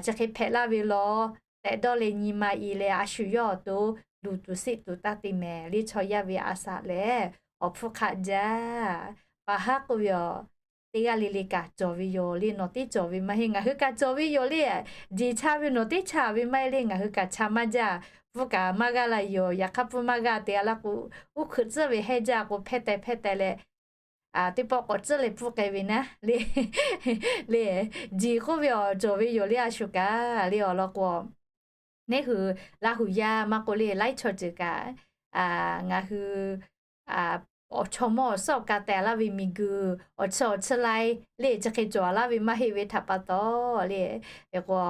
chi hk'e hpehꞈ laˇ ve law tehꞈ dawˇ leh nyi ma i leh a shu yawˇ awˬ to luˬ tuˬ seˆ tuˬ taˇ te mehˍ le. Chaw yaˇ ve a shaꞈ lehˬ awˬ hpfuhˇ hk'aˆ jaˇ. Pa haˉ k'oˆ ve aˬ, teˇ g'aˇ le le kaꞈ cawˬ ve yoˬ le. Nawˬ teˇ cawˬ ve maˇ heˆ, ngaˬ hui kaꞈ cawˬ ve yoˬ le. Jeˬ cha ve nawˬ teˇ cha ve maˇ heˆ le. Ngaˬ hui kaꞈ cha maˇ jaˇ. Pfuhˇ kaꞈ maˇ g'aˇ la yoˬ. Yaꞈ hk'aˇ pfuhˇ maˇ g'aˇ te a laˇ k'o, uˉ hkuiꞈ tcuhˉ ve hehnˇ jaˇ k'o hpehˇ teh hpehˇ teh leh teˇ pawˆ k'awꞈ tcuhˉ leh pfuhˇ k'ai ve naˉ le. Le, jeˬ k'oˆ ve awˬ cawˬ ve yoˬ le. A shu kaꞈ le awˬ lawn k'o, neˇ hui Laˇ hu yaˇ maˇ k'oˆ le, laiˉ chaw ceuˬ kaꞈ ngaˬ hui awˬ chaw mawˇ awˬ suhˉ awˬ ka teh laˇ ve miˬguiˬ awˬ chi awˬ chi lai le chi hk'e cawˬ laˇ ve maˇ heˆ ve htaꞈ pa taw le, k'o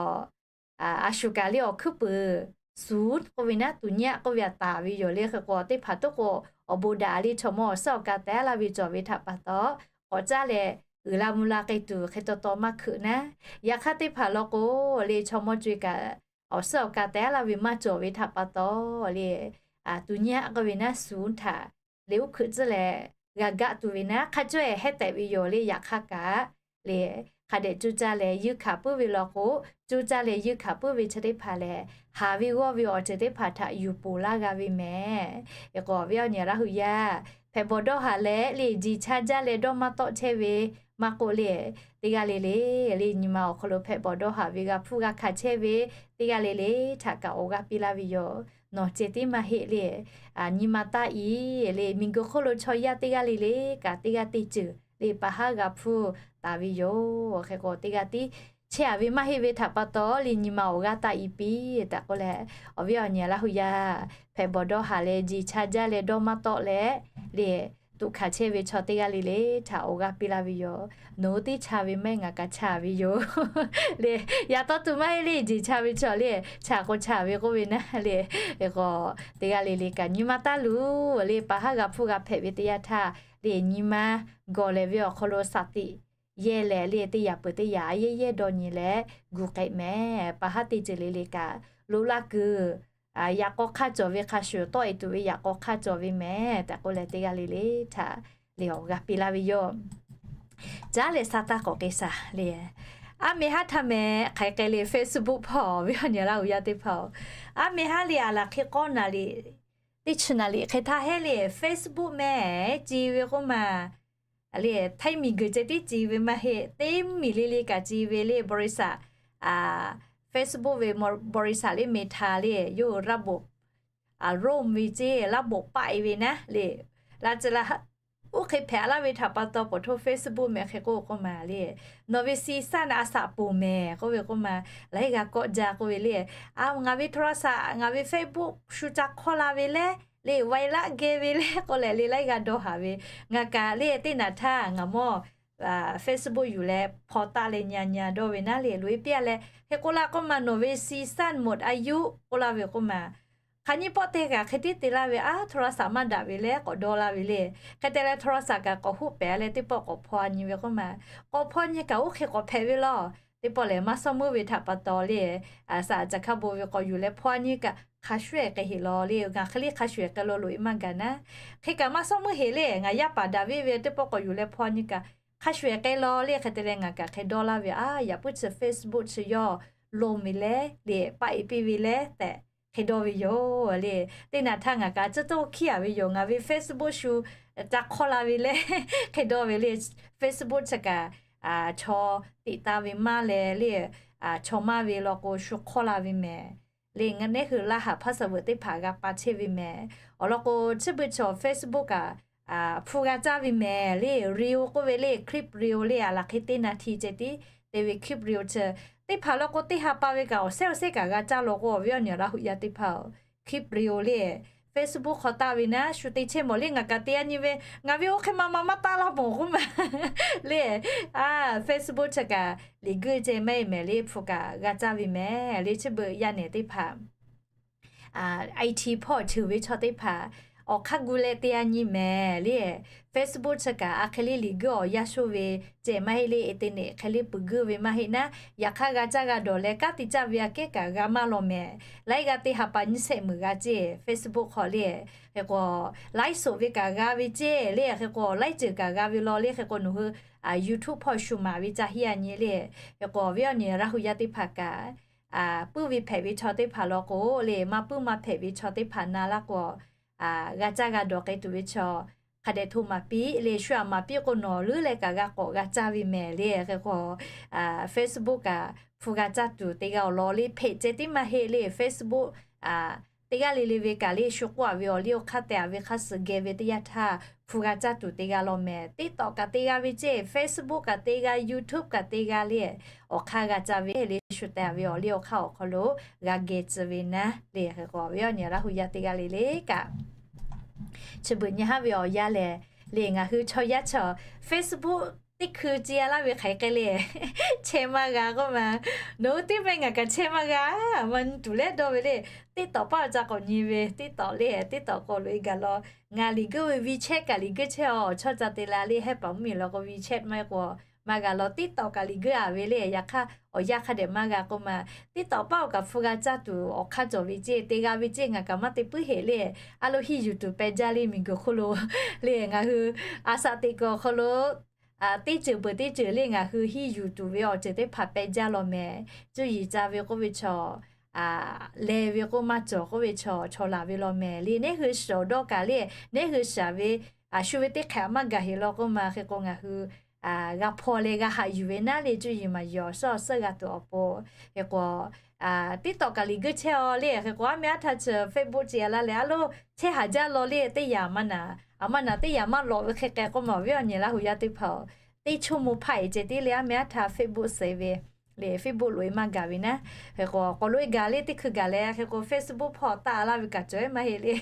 a shu kaꞈ le awˬ hkuiˉ puiˍ suˍ k'oˆ ve naˉ, tuˍ nyi aˆ k'oˆ ve aꞈ taˍ ve yoˬ le. Hk'e k'o teˇ hpaˍ toˉ k'o awˬ bon daꞈ le, chaw mawˇ awˬ suhˉ awˬ ka teh laˇ ve cawˬ ve htaꞈ pa taw k'awꞈ caˉ leh uiˍ la mvuh la k'ai tuˬ hk'e taw taw maˇ hkeuꞈ naˉ. Yaꞈ hk'aˇ teˇ hpaˍ law k'o le, chaw mawˇ co e kaꞈ awˬ suhˉ awˬ ka teh laˇ ve maˇ cawˬ ve htaꞈ pa taw le, tuˍ nyi aˆ k'oˆ ve naˉ suˍ htaꞈ le uˉ hkuiꞈ tcuhˉ leh g'a gaˆ tuˬ ve naˉ hk'a cawehˬ hehˉ tehꞈ ve yoˬ le. Yaꞈ hk'aˇ kaꞈ le hk'a dehꞈ coˇ caˇ leh yeunˇ hkanˍ puiˉ ve law k'o, coˇ caˇ leh yeunˇ hkanˍ puiˉ ve chi teˇ hpaˍ lehˬ, haˍ ve g'awˇ ve awˬ ceuˬ teˇ hpaˍ htaꞈ yuˬ poˬ laˇ g'a ve mehˍ. K'o awˬ viˉ awˬ nyi Laˇ hu yaˇ, hpehꞈ bawˬ dawˇ haˍ leh le jeˬ cha jaˇ leh dawˇ maˇ tawˆ chehˇ ve maˇ k'oˆ le, teˇ g'aˇ le le le nyi ma awˬ hk'aw lo hpehꞈ bawˬ dawˇ haˍ ve g'a hpfuhˇ g'a hkanˍ chehˇ ve teˇ g'aˇ le le htaꞈ kaꞈ awˬ g'aˇ piˇ laˇ ve yoˬ. Nawˬ ceh tiˉ maˇ heˆ le, nyi ma taˇ i le, miˬguiˬ hk'oˆ lo chaw yaˇ teˇ g'aˇ le le kaꞈ teˇ g'aˇ teˇ ceuˬ le pa haˉ g'a hpfuhˇ taˍ ve yoˬ. Hk'e k'o teˇ g'aˇ tiˉ chehˇ a ve maˇ heˆ ve htaꞈ pa taw le nyi ma awˬ g'aˇ taˇ i piˇ tehꞈ k'oˆ leh, awˬ viˉ awˬ nyi Laˇ hu yaˇ, hpehꞈ bawˬ dawˇ haˍ leh jeˬ cha jaˇ leh dawˇ maˇ tawˆ leh le tuꞈ hkanˍ chehˇ ve chaw teˇ g'aˇ le le htaꞈ awˬ g'aˇ piˇ laˇ ve yoˬ. Nawˬ hui tiˉ cha ve maˇ heˆ, ngaˬ kaꞈ cha ve yoˬ le. Yaꞈ taw tuˬ maˇ heˆ le, jeˬ cha ve chaw le, cha k'o cha ve k'oˆ ve naˉ le. K'o teˇ g'aˇ le le kaꞈ nyi ma taˇ luˬ le, pa haˉ g'a hpfuhˇ g'a hpehꞈ ve teˇ yanˇ htaˇ le nyi ma gawˬ lehˬ ve awˬ hk'aw lo shaˍ tiꞈ yehˇ leh le teˇ yaꞈ peuˬ teˇ yaꞈ a yehˇ yehˇ dawˇ nyi leh gu k'ai mehˍ. Pa haˉ teˇ ceuˬ le le kaꞈ lo laˇ kuiˬ, yaꞈ k'aw hk'aˇ cawˬ ve hk'a shuˍ tawˆ e tuˬ ve yaꞈ k'aw hk'aˇ cawˬ ve mehˍ tehꞈ k'oˆ leh teˇ g'aˇ le le htaꞈ le awˬ g'a piˇ laˇ ve yoˬ. Caˉ leh sa taˇ k'awꞈ k'ai shaˍ le. Aˉ meh haˉ htaˇ meh hk'aˬ hk'e le Facebook hpawˇ ve awˬ nyi laˇ uˬ yaˇ teˇ hpaˍ-oˬ, aˉ meh haˉ le a laˬ hk'e k'awˇ naˍ liꞈ teˇ chi naˍ liꞈ hk'e htaˇ hehˉ le Facebook mehˍ ci ve k'oˆ ma le, htaiˇ miˬ guiˬ ceh tiˉ ci ve maˇ heˆ. Teˇ miˬ le le kaꞈ ci ve le บริษัท Facebook ve บริษัท le Meta le yawˇ hui ระบบ Rome ve ceˇ ระบบ paˆ e ve naˉ le. Laˇ tcuh laˇ oˇ hk'e hpehꞈ laˇ ve htaꞈ pa taw ขอโทษ Facebook mehˍ hk'e k'oˆ k'oˆ ma le, nawˬ ve ซีซั่น a shaꞈ ponˬ mehˍ k'oˆ ve k'oˆ ma, laiˉ g'a kawˆ jaˇ k'oˆ ve le. A, ngaˬ ve โทรศัพท์ ngaˬ ve Facebook shu ca hk'awˇ la ve leh le, ไวรัส geh ve leh k'oˆ leh le laiˉ g'a dawˇ haˍ ve. Ngaˬ kaꞈ le teˇ naˍ htaˇ ngaˬ mawˇ Facebook yuˬ leh hpaw taˆ leh nya nya dawˇ ve naˉ le. Loꞈ e piˇ a leh hk'e k'oˆ laˇ k'oˆ ma, nawˬ ve ซีซั่น หมดอายุ k'oˆ laˇ ve k'oˆ ma, hk'aˬ nyi pawˆ te kaꞈ hk'e tiˉ te laˇ ve a, โทรศัพท์ maˇ daꞈ ve leh k'awꞈ dawˇ laˇ ve le. Hk'e te leh โทรศัพท์ kaꞈ k'awꞈ hoˆ pehˍ leh teˇ pawˆ k'awꞈ hpaw nyi ve k'oˆ ma, k'awꞈ hpaw nyi kaꞈ oˇ hk'e k'awꞈ hpehꞈ ve law. Teˇ pawˆ lehˬ maˇ shawˉ meuˇ ve htaꞈ pa taw le, saˍ caˍ hk'a bon ve k'awꞈ yuˬ leh hpaw nyi kaꞈ hk'a shuˍ ehˍ k'ai heˍ law le. Ngaˬ hk'e le hk'a shuˍ ehˍ k'ai law loꞈ e maˇ gaˬ naˉ. Hk'e kaꞈ maˇ shawˉ meuˇ heˍ le, ngaˬ yaˇ paˍ daꞈ ve ve teˇ pawˆ k'awꞈ yuˬ leh hpaw nyi kaꞈ hk'a shuˍ ehˍ k'ai law le. Hk'e te leh ngaˬ kaꞈ hk'e dawˇ laˇ ve a, yaꞈ puiˉ chi Facebook chi yawˇ lo me leh le paˆ e piˇ ve leh tehꞈ hk'e dawˇ ve yoˬ le. Teˇ naˍ htaˇ ngaˬ kaꞈ tcuhˉ toˇ hkiˉ a ve yoˬ. Ngaˬ ve Facebook shu ca hk'awˇ la ve leh hk'e dawˇ ve le. Facebook chi kaꞈ chaw tiꞈ ta ve maˇ leh le, chaw maˇ ve law k'o shu hk'awˇ la ve mehˍ le. Ngaˬ nehˉ hui laˇ haˍ ภาษา veuꞈ teˇ hpaˍ g'a pa chehˇ ve mehˍ. Awˬ lawn k'o chi beuꞈ chaw Facebook kaꞈ hpu g'a caˇ ve mehˍ le. Reel k'oˆ ve le, clip reel le a laˬ hk'e teˇ naˍ hti ceh tiˉ te ve clip reel chi teˇ hpaˍ law k'o teˇ ha pa ve kaꞈ awˬ sehˉ awˬ sehˉ kaꞈ g'a caˇ law k'o awˬ viˉ awˬ nyi laˇ hui yaˇ teˇ hpaˍ-oˬ, clip reel le Facebook hk'aw taˆ ve naˉ shu te chehˇ mawˬ le. Ngaˬ kaꞈ te a nyi ve, ngaˬ ve oˇ hk'e ma ma maˇ taˆ laˇ mawˬ k'oˆ ma le. A, Facebook chi kaꞈ liꞈ guˇ ceh maˇ heˆ mehˍ le, hpu kaꞈ g'a caˇ ve mehˍ le. Chi beuꞈ yaˇ nehˬ teˇ hpaˍ IT hpawˇ ceuˬ ve chaw teˇ hpaˍ awˬ hk'aˇ gu leh te a nyi mehˍ le. Facebook chi kaꞈ a hk'e le liꞈ guˇ awˬ yaˇ sho ve ceh maˇ heˆ le, internet hk'e le puiˍ guˇ ve maˇ heˆ naˉ. Yaꞈ hk'aˇ g'a caˇ g'a dawˬ leh kanˉ te caˇ ve aꞈ kehˉ kaꞈ g'a maˇ law mehˍ. Laiˉ g'a te ha pa nyiˇ shehˆ meuˍ g'a ceˇ Facebook hk'aw le. Hk'e k'o laiˉ soꞈ ve kaꞈ g'a ve ceˇ le. Hk'e k'o laiˉ ceuˬ kaꞈ g'a ve law le. Hk'e k'o nawˬ hui YouTube hpawˇ shu maˍ ve ca hiˉ a nyi le. Hk'e k'o awˬ viˉ awˬ nyi laˇ hui yaˇ teˇ hpaˍ kaꞈ puiˉ ve hpehꞈ ve chaw teˇ hpaˍ law k'o le, maˇ puiˉ maˇ hpehꞈ ve chaw teˇ hpaˍ na laˇ k'o, g'a caˇ g'a dawˬ k'ai tuˬ ve chaw hk'a dehꞈ hto maˍ piˇ le. Shu aꞈ maˍ piˇ k'o nawˬ leuˉ leh kaꞈ g'a k'awꞈ g'a caˇ ve mehˍ le. Hk'e k'o Facebook kaꞈ hpu g'a caˇ tuˬ teˇ g'aˇ awˬ lawn le hpeꞈ ceh tiˉ maˇ heˆ le. Facebook teˇ g'aˇ le le ve kaꞈ le shu k'oˆ a ve awˬ liˇ awˬ hk'aˇ te a ve hk'aˇ suh geh ve teˇ yanˇ htaˇ hpu g'a caˇ tuˬ teˇ g'aˇ law mehˍ. TikTok kaꞈ te g'a ve ceˇ, Facebook kaꞈ te g'a, YouTube kaꞈ te g'a le. Awˬ hk'aˇ g'a caˇ ve le shu te a ve awˬ liˇ awˬ hk'aˇ awˬ hk'aw lo g'a geh tcuh ve naˉ le. Hk'e k'o awˬ viˉ awˬ nyi laˇ hui yaˇ teˇ g'aˇ le le kaꞈ chi beuꞈ nyi haˉ ve awˬ yanˇ lehˬ le ngaˬ hui chaw yaˇ chaw Facebook teˇ hkui ci a laˇ ve hk'aˬ hk'e le chehˇ maˇ g'a k'oˆ ma. Nawˬ hui teˇ meh ngaˬ kaꞈ chehˇ maˇ g'a. Ma nyi tuˬ leh dawˇ ve le. TikTok paˆ ca k'awꞈ nyi ve TikTok le, TikTok k'awꞈ loꞈ e gaˬ law. Ngaˬ liꞈ guˇ ve WeChat kaꞈ liꞈ guˇ chehˇ a, awˬ chawˇ ca te la le hehˉ paˍ mvuhˇmiˬ law k'o WeChat maˇ heˆ k'o maˇ g'a law. TikTok kaꞈ liꞈ guˇ a ve le. Yaꞈ hk'aˇ awˬ yanˇ hk'a dehꞈ maˇ g'a k'oˆ ma. TikTok paˆ oˬ kaꞈ hpu g'a caˇ tuˬ awˬ hk'aˇ cawˬ ve ceˇ, te g'a ve ceˇ ngaˬ kaꞈ maˇ te puiˉ heˆ le. A lo hiˇ yuˬ tuˬ peh jaˇ le miˬguiˬ hk'oˆ lo le ngaˬ hui a shaꞈ teꞈ kuiˬ awˬ hk'aw lo teˇ ceuˬ peuˬ teˇ ceuˬ le ngaˬ hui hiˇ yuˬ tuˬ ve awˬ ceuˬ teˇ hpaˍ peh jaˇ law mehˍ. Cuˇ yiˍ ca ve k'oˆ ve chaw leh ve k'oˆ maˇ cawˬ k'oˆ ve chaw chaw laˬ ve law mehˍ le. Nehˉ hui shiˍ awˬ dawˇ kaꞈ le, nehˉ hui shiˍ ve shu ve teˇ hk'ehꞈ maˇ gaˬ heˍ law k'oˆ ma. Hk'e k'o ngaˬ hui g'a hpaw leh g'a haꞈ yuˬ ve naˉ le. Cuˇ yiˍ maˍ yiˍ awˬ suhˉ awˬ suhˉ g'a tuˬ awˬ pon hk'e k'o TikTok kaꞈ liꞈ guˇ chehˇ a le. Hk'e k'o aˉ meh aˉ htaˇ chi Facebook ce a laˇ leh a lo chehˇ haˍ jaˇ law le. Teˇ yanˇ maˇ na, a maˇ na teˇ yanˇ maˇ lawꞈ ve hk'e k'ai k'oˆ ma awˬ viˉ awˬ nyi laˇ hui yaˇ teˇ hpaˍ-oˬ, teˇ chaw mo hpaˆ e ceh tiˉ le aˉ meh aˉ htaˇ Facebook suh ve le Facebook loꞈ e maˇ gaˬ ve naˉ. Hk'e k'o k'awꞈ loꞈ e gaˬ le teˇ hkui gaˬ leh hk'e k'o Facebook hpawˇ taˆ laˇ ve kaꞈ cawˬ e maˇ heˆ le.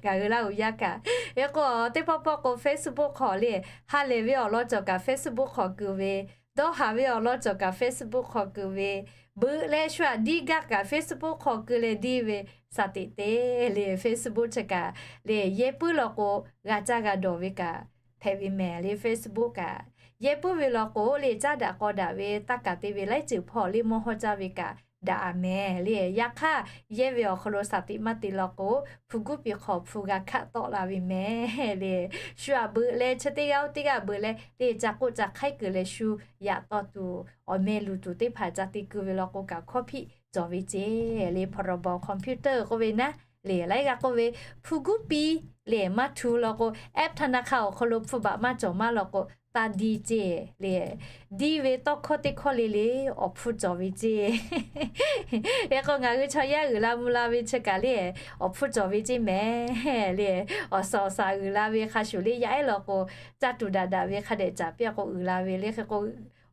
Ngaˬ hui laˇ hui yaˇ kaꞈ hk'e k'o teˇ pawˆ pawˆ k'o Facebook hk'aw le ha lehˬ ve awˬ lawn cawˬ kaꞈ Facebook hk'aw keu ve, dawˇ haˍ ve awˬ lawn cawˬ kaꞈ Facebook hk'aw keu ve, beuꞈ leh shu aꞈ diˇ gaˇ kaꞈ Facebook hk'aw keu leh diˇ ve, shaˍ teꞈ te le Facebook chi kaꞈ le yehˇ puiˉ law k'o g'a caˇ g'a dawˬ ve kaꞈ hpehꞈ ve mehˍ le Facebook kaꞈ. Yehˇ puiˉ ve law k'o le, caˉ daꞈ k'aw daꞈ ve taˇ kaˍ te ve laiˉ ceuˬ hpawˇ le mawˇ hawˇ caˇ ve kaꞈ daꞈ a mehˍ le. Yaꞈ hk'aˇ, yehˇ ve awˬ hk'aw lo shaˍ teꞈ maˇ te law k'o, hpu guˉ piˇ hk'aw hpu g'a hkaˆ tawˆ la ve mehˍ le. Shu aꞈ beuꞈ leh chi teˇ g'aˇ oˇ teˇ g'aˇ beuꞈ leh le, ca k'oˆ ca hk'aiˉ kuiˬ leh shu yaꞈ taw tuˬ, awˬ meh luˬ tuˬ teˇ hpaˍ ca te keu ve law k'o kaꞈ ข้อผิด cawˬ ve ceˇ le. พรบคอมพิวเตอร์ k'oˆ ve naˉ le, laiˉ g'aˇ k'oˆ ve, hpu guˉ piˇ le maˇ htu law k'o, แอปธนาคาร awˬ hk'aw lo hpu baꞈ maˇ cawˬ maˇ law k'o, taˇ diˇ ceˇ le. Diˇ ve tawˇ hkawˇ teˇ hkawˇ le le awˬ hpfuhˇ cawˬ ve ceˇ. Hk'e k'o ngaˬ hui chaw yaˇ uiˍ la mvuh la ve chi kaꞈ le, awˬ hpfuhˇ cawˬ ve ceˇ mehˍ le. Awˬ suhˍ awˬ suhˍ uiˍ la ve hk'a shuˍ le, yaˇ ehˉ law k'o, caˇ tuˬ daꞈ daꞈ ve hk'a dehꞈ caˍ piˇ k'o uiˍ la ve le. Hk'e k'o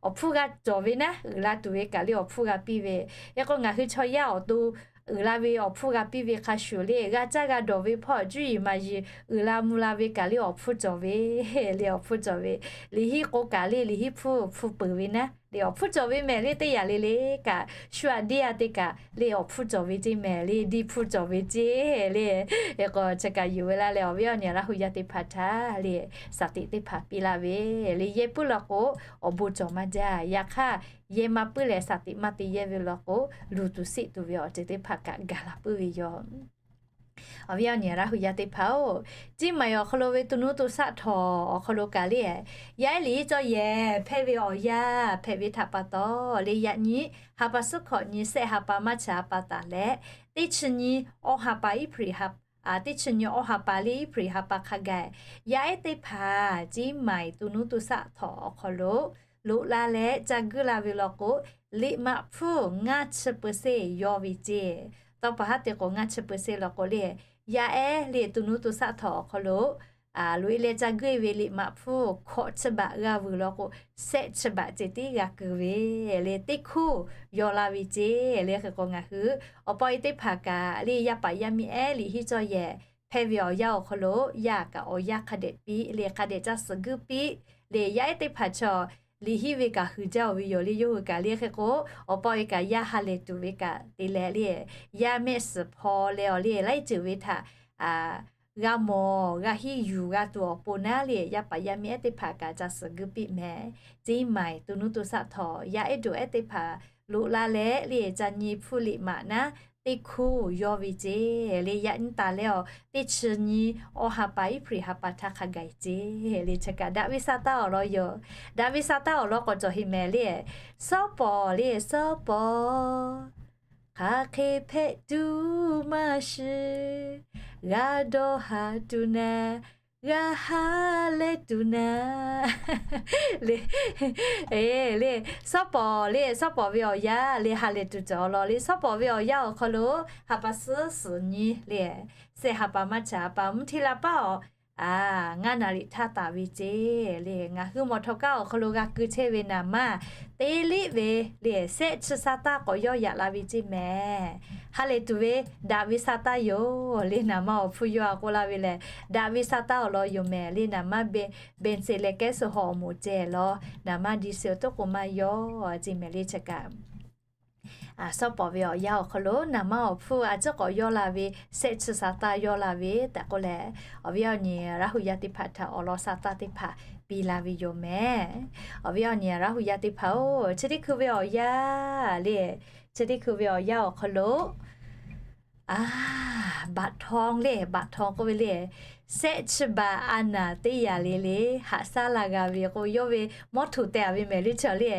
awˬ hpfuhˇ g'a cawˬ ve naˉ, uiˍ la tuˬ ve kaꞈ le awˬ hpfuhˇ g'a piˇ ve. Hk'e k'o ngaˬ hui chaw yaˇ awˬ to uiˍ la ve awˬ hpfuhˇ g'a piˇ ve hk'a shuˍ le, g'a caˇ g'a dawˬ ve hpawˇ cuˇ yiˍ maˍ yiˍ uiˍ la mvuh la ve kaꞈ le awˬ hpfuhˇ cawˬ ve le. Awˬ hpfuhˇ cawˬ ve, liꞈ hiˉ k'o kaꞈ le liꞈ hiˉ hpfuhˇ hpfuhˇ peuˬ ve naˉ le awˬ hpfuhˇ cawˬ ve mehˍ le. Teˇ yanˇ le le kaꞈ shu aꞈ diˇ a te kaꞈ le awˬ hpfuhˇ cawˬ ve ceˇ mehˍ le, diˇ hpfuhˇ cawˬ ve ceˇ le. Hk'e k'o chi kaꞈ yuˬ ve laˇ leh awˬ viˉ awˬ nyi Laˇ hu yaˇ teˇ hpaˍ htaꞈ le shaˍ teꞈ teˇ hpaˍ piˇ laˇ ve le. Yehˇ puiˉ law k'o awˬ bon cawˬ maˇ jaˇ. Yaꞈ hk'aˇ, yehˇ maˇ puiˉ leh shaˍ teꞈ maˇ te yehˇ ve law k'o, luˬ tuˬ seˆ tuˬ ve awˬ ceuˬ teˇ hpaˍ kaꞈ gaˬ la puiˉ ve yoˬ. Awˬ viˉ awˬ nyi Laˇ hu yaˇ teˇ hpaˍ-oˬ, Ciˇ maiˍ awˬ hk'aw lo ve to nuˇ to shaˆ htawnˍ awˬ hk'aw lo kaꞈ le, yaˇ ehˉ liꞈ hiˉ cawˇ yehˬ hpehˇ ve awˬ yanˇ hpehꞈ ve htaꞈ pa taw le, yaꞈ nyi ha pa suhˉ hkawꞈ nyi sehˆ ha pa maˇ chi ha pa taˍ leh, teˇ chi nyi awˇ ha pa iˉ hpu, teˇ chi nyi awˇ ha pa le iˉ hpu ha pa hk'a gaˬ, yaˇ ehˉ teˇ hpaˍ Ciˇ maiˍ to nuˇ to shaˆ htawnˍ awˬ hk'aw lo loꞈ la leh ca guiˇ la ve law k'o, liꞈ maꞈ hpfuhˇ ngaˇ chi เปอร์เซ็นต์ yawˇ ve ceˇ. Tawˇ pa haˉ te k'o ngaˇ chi เปอร์เซ็นต์ law k'o le, yaˇ ehˉ le to nuˇ to shaˆ htawnˍ awˬ hk'aw lo loꞈ e leh ca guiˇ ve liꞈ maꞈ hpfuhˇ hkawꞈ chi baꞈ g'a vuiˬ law k'o, sehˆ chi baꞈ ceh tiˉ g'a keu ve le, teˇ hkuˇ yaw la ve ceˇ le. Hk'e k'o ngaˬ hui awˬ pa e teˇ hpaˍ kaꞈ le, yaˇ paˍ yaˇ miˇ ehˉ liꞈ hiˉ cawˇ yehˬ hpehˇ ve awˬ yanˇ awˬ hk'aw lo yaˇ kaꞈ awˬ yanˇ hk'a dehꞈ piˇ le, hk'a dehꞈ caˇ suhˍ guiˇ piˇ le. Yaˇ ehˉ teˇ hpaˍ chaw liꞈ hiˉ ve kaꞈ huiˍ jaˇ oˬ ve yoˬ le. Yawˇ hui kaꞈ le hk'e k'o, awˬ pa e kaꞈ yaˇ ha lehˬ tuˬ ve kaꞈ te leh le, yaˇ mehˆ suhˍ hpaw leh awˬ le laiˉ ceuˬ ve htaꞈ g'a mawˬ g'a hiˉ yuˬ g'a tuˬ awˬ pon naˉ le, yaˇ paˍ yaˇ miˇ ehˉ teˇ hpaˍ kaꞈ caˇ suhˍ guiˇ piˇ mehˍ. Ciˇ maiˍ to nuˇ to shaˆ htawnˍ yaˇ ehˉ doꞈ ehˉ teˇ hpaˍ loꞈ la leh le ca nyi hpfuhˇ liꞈ maꞈ naˉ teˇ hkuˇ yawˇ ve ceˇ le. Yaꞈ nyi taˍ leh awˬ teˇ chi nyi awˇ ha pa iˉ hpu ha pa htaˇ hk'a gaˬ ceˇ le. Chi kaꞈ daꞈ ve sa taˇ awˬ lawn yoˬ. Daꞈ ve sa taˇ awˬ lawn k'awꞈ cawˬ heˍ mehˍ le, Sawˉ pawˍ le sawˉ pawˍ, hk'aˬ hk'e hpehꞈ tuˬ maˇ shiˍ, g'a dawˇ haˍ tuˬ naˍ, g'a ha leh tuˬ naˍ le. Sawˉ pawˍ le, sawˉ pawˍ ve awˬ yanˇ le ha lehˬ tuˬ cawˬ law le. Sawˉ pawˍ ve awˬ yanˇ awˬ hk'aw lo ha pa suhˉ suhˍ nyi le, sehˆ ha pa maˇ chi ha pa mvuhˇ hteˇ la paˉ awˬ ngaˇ naˍ riˍ htaˇ taˍ ve ceˇ le. Ngaˬ hui mawˬ htawˇ kaˇ awˬ hk'aw lo g'a keu chehˇ ve naˍ manˇ teˇ liˆ ve le, sehˆ chi sa taˇ k'awꞈ yawˇ yaꞈ la ve ceˇ mehˍ. Ha lehˬ tuˬ ve daꞈ ve sa taˇ yoˬ le. Naˍ manˇ awˬ hpfuhˇ yawˇ a k'oˆ laˇ ve lehˬ, daꞈ ve sa taˇ awˬ lawn yoˬ mehˍ le. Naˍ manˇ benˬ benˬ cehˬ leh kehˉ suh haw awˬ moˍ ceh lawˬ, naˍ manˇ di se awˬ toˉ k'o maˇ yawˇ ceˇ mehˍ le. Chi kaꞈ sawˉ pawˍ ve awˬ yanˇ awˬ hk'aw lo naˍ manˇ awˬ hpfuhˇ a ciˉ k'awꞈ yawˇ la ve, sehˆ chi sa taˇ yawˇ la ve tehꞈ k'oˆ leh, awˬ viˉ awˬ nyi Laˇ hu yaˇ teˇ hpaˍ htaꞈ awˬ lawn sa taˇ teˇ hpaˍ piˇ la ve yoˬ mehˍ. Awˬ viˉ awˬ nyi Laˇ hu yaˇ teˇ hpaˍ-oˬ, chi teˇ hkui ve awˬ yanˇ le, chi teˇ hkui ve awˬ yanˇ awˬ hk'aw lo baꞈ htaw le, baꞈ htaw k'oˆ ve le, sehˆ chi baꞈ a naˍ teˇ yanˇ le le haꞈ shaˉ la g'a ve k'o, yawˇ ve mawˇ htoꞈ teh a ve mehˍ le chi le,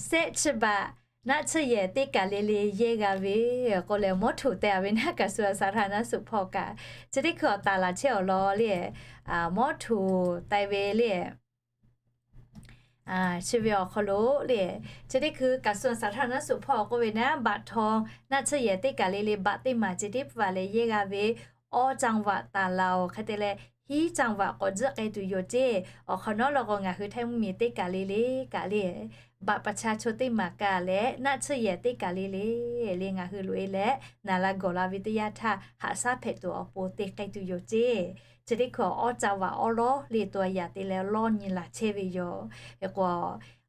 sehˆ chi baꞈ naˆ tsuhˇ yehˬ teˇ kaˬ le le yehˇ g'a ve k'oˆ leh, mawˇ htoꞈ teh a ve naˆ kaꞈ suh a sa htaˇ naˉ suhˍ hpawˇ kaꞈ, chi teˇ hkui awˬ taˍ laˬ chehˇ awˬ lawn le, mawˇ htoꞈ teh ve le chi ve awˬ hk'aw lo le, chi teˇ hkui kaꞈ suh a sa htaˇ naˉ suhˍ hpawˇ k'oˆ ve naˉ, baꞈ htaw naˆ tsuhˇ yehˬ teˇ kaˬ le le baꞈ teˇ maˬ ceh tiˉ pfuhˇ a leh yehˇ g'a ve, awˇ จังหวัด taˍ laˬ-oˬ hk'e te leh, hiˉ จังหวัด k'awꞈ jiˆ k'ai tuˬ yoˬ ceˇ. Awˬ hk'awꞈ nawˉ law k'o ngaˬ hui Htaiˇ mvuhˇmiˬ teˇ kaˬ le le kaꞈ le, baꞈ ประชาชน teˇ maˬ kaꞈ leh naˆ tsuhˇ yehˬ teˇ kaˬ le le le ngaˬ hui loꞈ e leh naˍ la gawˬ la ve teˇ yanˇ htaˇ haꞈ shaˉ hpehꞈ tuˬ awˬ pon te k'ai tuˬ yoˬ ceˇ. Chi teˇ hkui awˇ จังหวัด awˉ lawˉ le to a yaꞈ te leh lawˇ nyi laˬ chehˇ ve yoˬ. Hk'e k'o,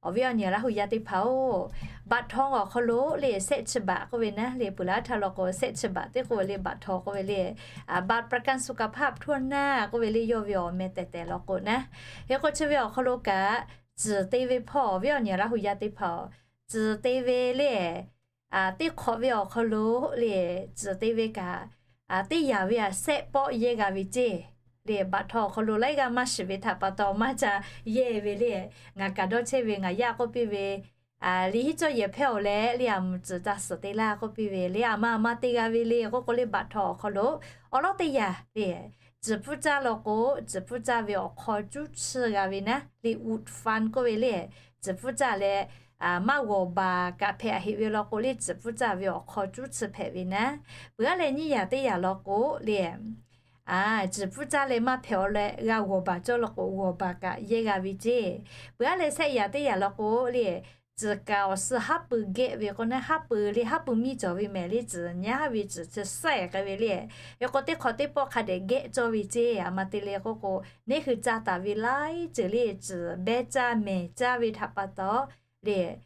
awˬ viˉ awˬ nyi Laˇ hu yaˇ teˇ hpaˍ-oˬ, baꞈ htaw awˬ hk'aw lo le sehˆ chi baꞈ k'oˆ ve naˉ le, peuˬ laˇ htaˇ law k'o sehˆ chi baꞈ teˇ k'oˆ ve le, baꞈ htaw k'oˆ ve le, บัตรประกันสุขภาพ ทั่วหน้า k'oˆ ve le, yawˇ ve awˬ meh tehˬ tehˬ law k'o naˉ. Hk'e k'o chi ve awˬ hk'aw lo kaꞈ tcuhˬ te ve hpawˇ awˬ viˉ awˬ nyi Laˇ hu yaˇ teˇ hpaˍ, tcuhˬ te ve le, teˇ hk'awꞈ ve awˬ hk'aw lo le, tcuhˬ te ve kaꞈ, teˇ yanˇ ve aꞈ sehˆ pawˆ yehˇ g'a ve ceˇ. Le baꞈ htaw awˬ hk'aw lo laiˉ g'aˇ maˇ shiˍ ve htaꞈ pa taw maˇ ca yehˇ ve le. Ngaˬ kaꞈ dawˇ chehˇ ve ngaˬ yaˇ k'oˆ piˇ ve, Liꞈ hiˉ cawˇ yehˬ hpehˇ awˬ leh le, a mvuhˬ tcuhˬ ca suhˍ te laˇ k'oˆ piˇ ve le, a ma a ma te g'a ve le k'oˆ k'o le, baꞈ htaw awˬ hk'aw lo awˬ lawˉ teˇ yanˇ le, tcuhˬ pfuhˇ caˇ law k'o, tcuhˬ pfuhˇ caˇ ve awˬ hk'aw cuˉ chiˇ g'a ve naˉ le, ut fan k'oˆ ve le, tcuhˬ pfuhˇ caˇ leh, maˇ g'awˬ baˬ kaꞈ hpehꞈ heꞈ ve law k'o le, tcuhˬ pfuhˇ caˇ ve awˬ hk'aw cuˉ chiˇ hpehꞈ ve naˉ. Peuˬ aˉ leh nyiˇ yanˇ teˇ yanˇ law k'o le, tcuhˬ pfuhˇ caˇ leh maˇ hpehꞈ awˬ leh g'a g'awˬ baˬ cawˇ law k'o, g'awˬ baˬ kaꞈ yehˇ g'a ve ceˇ. Peuˬ aˉ leh shehˆ yanˇ teˇ yanˇ law k'o le, tcuhˬ kaˍ awˬ suh haˉ pui gehˆ ve k'o naˉ, haˉ pui le, haˉ pui miˇ cawˬ ve mehˍ le, tcuhˬ nyaˇ ve tcuhˬ chi sehˆ k'ai ve le. Hk'e k'o teˇ hk'awꞈ teˇ pawˆ hk'a dehꞈ gehˆ cawˇ ve ceˇ. A ma te le k'oˆ k'o, neˇ hui caˇ taˍ ve laiˉ ceuˬ le, tcuhˬ behˇ caˇ mehˍ caˇ ve htaꞈ pa taw le,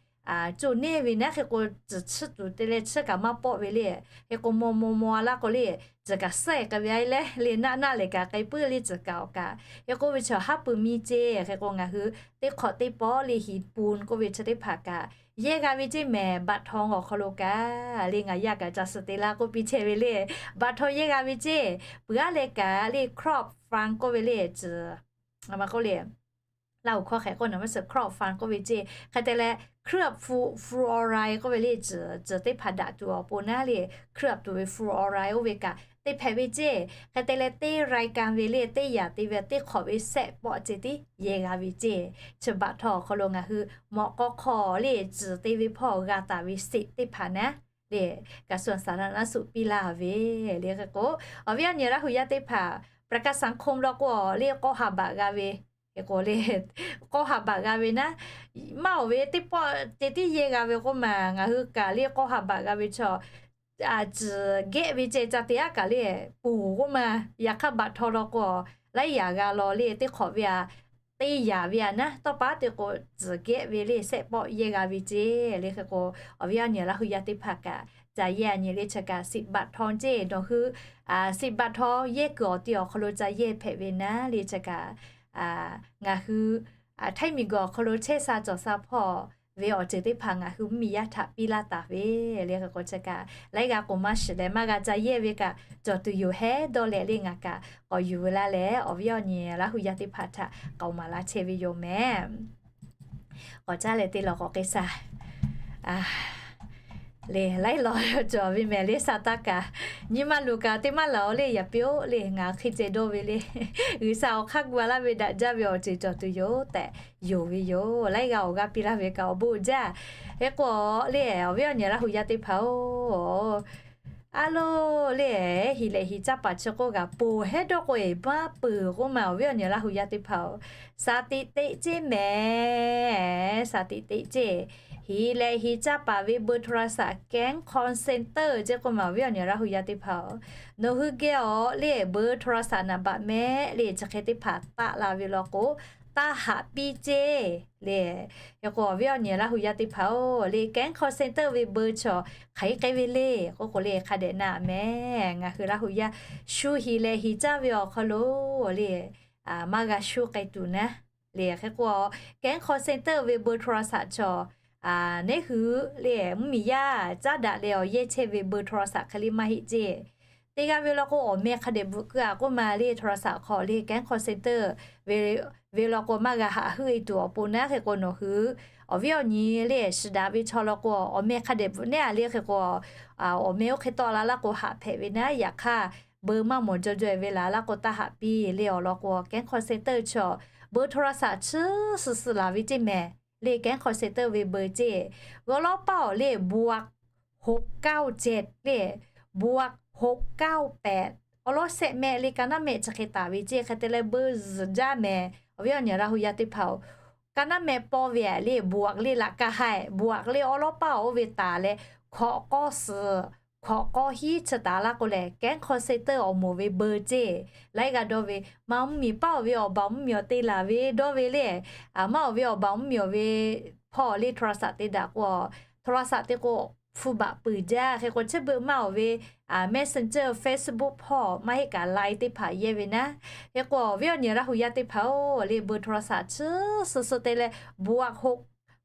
coˇ neˇ ve naˉ. Hk'e k'o tcuhˬ chiˇ tuˬ te leh chiˇ kaꞈ maˇ pawˆ ve le. Hk'e k'o maw maw maw laˇ k'o le, tcuhˬ kaˍ sehˆ k'ai ve a leh le, naˆ naˆ lehˬ kaꞈ k'ai puiˉ le, tcuhˬ kaˍ awˬ kaꞈ. Hk'e k'oˆ ve chaw haˉ pui miˇ ceˇ. Hk'e k'o ngaˬ hui teˇ hk'awꞈ teˇ pawˆ le, hi pun k'oˆ ve chi teˇ hpaˍ kaꞈ yehˇ g'a ve ceˇ mehˍ, baꞈ htaw awˬ hk'aw lo kaꞈ le, ngaˬ yaˇ kaꞈ ca suhˍ te laˇ k'oˆ piˇ chehˇ ve le, baꞈ htaw yehˇ g'a ve ceˇ. Peuˬ aˉ leh kaꞈ le, crop fan k'oˆ ve le, tcuhˬ a ma k'oˆ le, Laˇ huˍ hkawˇ hk'e k'oˆ naˍ, maˇ shiˍ, crop fan k'oˆ ve ceˇ. Hk'e te leh เคลือบ fluoride k'oˆ ve le, tcuhˬ tcuhˬ teˇ hpaˍ daꞈ tuˬ awˬ pon naˉ le, เคลือบ tuˬ ve ฟลูออไรด์ oˇ ve kaꞈ teˇ hpehꞈ ve ceˇ. Hk'e te leh teˇ รายการ ve le, teˇ yanˇ te ve teˇ hk'awꞈ ve sehˆ pawˆ ceh tiˉ yehˇ g'a ve ceˇ. Chi baꞈ htaw awˬ hk'aw lo ngaˬ hui mawꞈ k'aw hk'aw le, tcuhˬ te ve hpawˇ g'a taˍ ve seꞈ teˇ hpaˍ naˉ le, กระทรวงสาธารณสุข piˇ laˇ ve le. Hk'e k'o awˬ viˉ awˬ nyi Laˇ huˍ yaˇ teˇ hpaˍ ประกันสังคม law k'o le, k'awˇ ha baꞈ g'a ve, hk'e k'o le, k'awˇ ha baꞈ g'a ve naˉ, maˇ awˬ ve teˇ pawˆ ceh tiˉ yehˇ g'a ve k'oˆ maˬ, ngaˬ hui kaꞈ le k'awˇ ha baꞈ g'a ve chaw, tcuhˬ gehˆ ve ceh ca te aˉ kaꞈ le, puˬ k'oˆ maˬ. Yaꞈ hk'aˇ baꞈ htaw law k'o, laiˉ yaꞈ g'a law le, teˇ hk'awꞈ ve aꞈ teˇ yaꞈ ve aꞈ naˉ, tawˇ pa te k'o tcuhˬ gehˆ ve le, sehˆ pawˆ yehˇ g'a ve ceˇ. Le hk'e k'o awˬ viˉ awˬ nyi Laˇ huˍ yaˇ teˇ hpaˍ kaꞈ ca yehˇ a nyi le, chi kaꞈ siꞈ baꞈ htaw ceˇ. Nawˬ hui siꞈ baꞈ htaw yehˇ kuiˬ awˬ ti awˬ hk'aw lo ca yehˇ hpehꞈ ve naˉ le, chi kaꞈ ngaˬ hui htaiˇ miˬ guiˬ awˬ hk'aw lo chehˇ sha cawˬ sha hpawˇ ve awˬ ceuˬ teˇ hpaˍ ngaˬ hui mvuhˇmiˬ yaˇ htaꞈ piˇ laˇ taˍ ve le. Hk'e k'o chi kaꞈ laiˉ g'aˇ k'o maˇ shiˍ leh maˇ g'a ca yehˇ ve kaꞈ, cawˬ tuˬ yoˬ hehˉ dawˇ leh le, ngaˬ kaꞈ k'awꞈ yuˬ ve laˇ leh awˬ viˉ awˬ nyi Laˇ huˍ yaˇ teˇ hpaˍ htaꞈ k'awꞈ maˍ laˇ chehˇ ve yoˬ mehˍ. K'awꞈ caˇ leh te lawˬ k'awꞈ k'ai shaˍ. Le laiˉ law cawˬ ve mehˍ le, sha taˇ kaꞈ, nyi ma luˬ kaꞈ te maˇ laˬ-oˬ le, yaꞈ piˇ-oˆ le, ngaˬ hk'e ceh dawˇ ve le. G'uiˬsha awˬ hk'aˇ gu a laˇ ve daꞈ jaˇ ve awˬ ceuˬ cawˬ tuˬ yoˬ tehꞈ yonˍ ve yoˬ. Laiˉ g'aˇ awˬ g'aˇ piˇ laˇ ve kaꞈ awˬ bon jaˇ. Hk'e k'o le, awˬ viˉ awˬ nyi Laˇ huˍ yaˇ teˇ hpaˍ-oˬ, a lo le, hi leh hi caˇ paˍ chi k'oˆ g'a ponˬ hehˉ dawˇ k'o eˬ maˇ peuˬ k'oˆ maˬ, awˬ viˉ awˬ nyi Laˇ huˍ yaˇ teˇ hpaˍ-oˬ, สถิติ ceˇ mehˍ, สถิติ ceˇ. Hi leh hi caˇ paˍ ve เบอร์โทรศัพท์ แก๊ง call center ceˇ k'oˆ maˬ, awˬ viˉ awˬ nyi Laˇ huˍ yaˇ teˇ hpaˍ-oˬ, nawˬ hui geh awˬ le เบอร์โทรศัพท์ naˍ baꞈ mehˆ le chi hk'e teˇ hpaˍ taˆ la ve law k'o, taˇ haꞈ piˇ ceˇ le. Hk'e k'o awˬ viˉ awˬ nyi Laˇ huˍ yaˇ teˇ hpaˍ-oˬ le, แก๊ง call center ve เบอร์ chaw hk'aˬ hk'e k'ai ve le k'oˆ k'o le, hk'a dehꞈ na mehˍ. Ngaˬ hui Laˇ huˍ yaˇ shu hi leh hi caˇ ve awˬ hk'aw lo le, maˇ g'a shu k'ai tuˬ naˉ le. Hk'e k'o แก๊ง call center ve เบอร์โทรศัพท์ chaw, neˇ hui le mvuhˇmiˬ yaˇ caˉ daꞈ leh awˬ yehˇ chehˇ ve เบอร์โทรศัพท์ hk'e le maˇ heˆ ceˇ. Teˇ g'aˇ ve law k'o awˬ meh hk'a dehꞈ bvuhꞈ keu-a k'oˆ maˬ le, โทรศัพท์ hk'aw le แก๊ง call center ve law k'o maˇ g'a haꞈ heuˆ e tuˬ awˬ pon naˉ. Hk'e k'o nawˬ hui awˬ viˉ awˬ nyi le shiˍ daꞈ ve chaw law k'o awˬ meh hk'a dehꞈ bvuhꞈ neˉ-a le. Hk'e k'o awˬ meh oˇ hk'e tawˆ la laˇ k'o haꞈ hpehꞈ ve naˉ. Yaꞈ hk'aˇ เบอร์ maˇ mawˬ jaw jaw e ve laˬ laˇ k'o taˇ haꞈ piˇ le. Awˬ lawn k'o แก๊ง call center chaw เบอร์โทรศัพท์ chi suh suh laˬ ve ceˇ mehˍ le. แก๊ง call center ve เบอร์ ceˇ, g'aw lawˉ paˇ awˬ le บวกหกเก้าเจ็ด le, บวกหกเก้าแปด awˬ lawn shehˆ mehˆ le, ka naˉ mehˆ chi hk'e taˍ ve ceˇ. Hk'e te leh เบอร์ zuhˬ jaˇ mehˍ, awˬ viˉ awˬ nyi Laˇ huˍ yaˇ teˇ hpaˍ-oˬ, ka naˉ mehˆ paw ve le, บวก le laꞈ ka haiˬ, บวก le awˬ lawˉ paˇ oˇ ve taˍ leh, hkawꞈ k'awˇ suhˍ hkawꞈ k'awˇ hiˉ chi taˍ laˇ k'o lehˬ, แก๊ง call center awˬ moˍ ve เบอร์ ceˇ. Laiˉ g'aˇ dawˇ ve, maˇ mvuhˇmiˬ paˇ awˬ ve awˬ baˬ mvuhˇmiˬ awˬ te laˬ ve dawˇ ve le, maˇ awˬ ve awˬ baˬ mvuhˇmiˬ awˬ ve hpawˇ le โทรศัพท์ te daꞈ k'o, โทรศัพท์ te k'o hpu baꞈ peuˬ jaˇ. Hk'e k'o, chi beuꞈ maˇ awˬ ve Messenger, Facebook hpawˇ maˇ heˆ kaꞈ Line teˇ hpaˍ yehˇ ve naˉ. Hk'e k'o, awˬ viˉ awˬ nyi Laˇ hu yaˇ teˇ hpaˍ-oˬ, le เบอร์โทรศัพท์ chi suh suh te leh บวกหก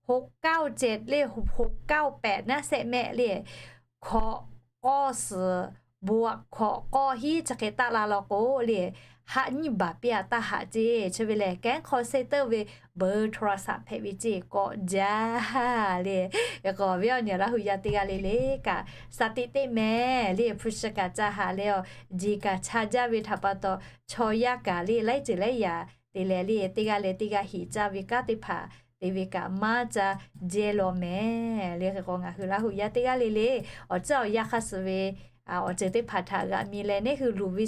หกเก้าเจ็ด le หกเก้าแปด naˉ shehˆ mehˆ le, hkawꞈ k'awˇ suhˍ บวก hkawꞈ k'awˇ hiˉ chi hk'e taˆ la law k'o le, haˆ nyiˇ baˬ piˇ a taˇ haꞈ ceˇ. Chi ve lehˬ, kehˉ hk'aw sehˉ teˇ ve เบอร์โทรศัพท์ hpehꞈ ve ceˇ k'awꞈ jaˇ le. Hk'e k'o, awˬ viˉ awˬ nyi Laˇ hu yaˇ teˇ g'aˇ le le kaꞈ, สติ teˇ mehˍ le, hpu shi kaꞈ ca haꞈ leh, awˬ jeˬ kaꞈ cha jaˇ ve htaꞈ pa taw, chaw yaˇ kaꞈ le laiˉ ceuˬ laiˉ yaꞈ te leh le, teˇ g'aˇ leh teˇ g'aˇ heˍ caˇ ve kanˉ teˇ hpaˍ te ve kaꞈ maˇ ca jehˇ law mehˍ le. Hk'e k'o, ngaˬ hui Laˇ hu yaˇ teˇ g'aˇ le le, awˬ ciˉ awˬ yanˇ hk'aˇ suh ve awˬ ceuˬ teˇ hpaˍ htaꞈ g'aꞈ mi leh neˇ hui luˬ ve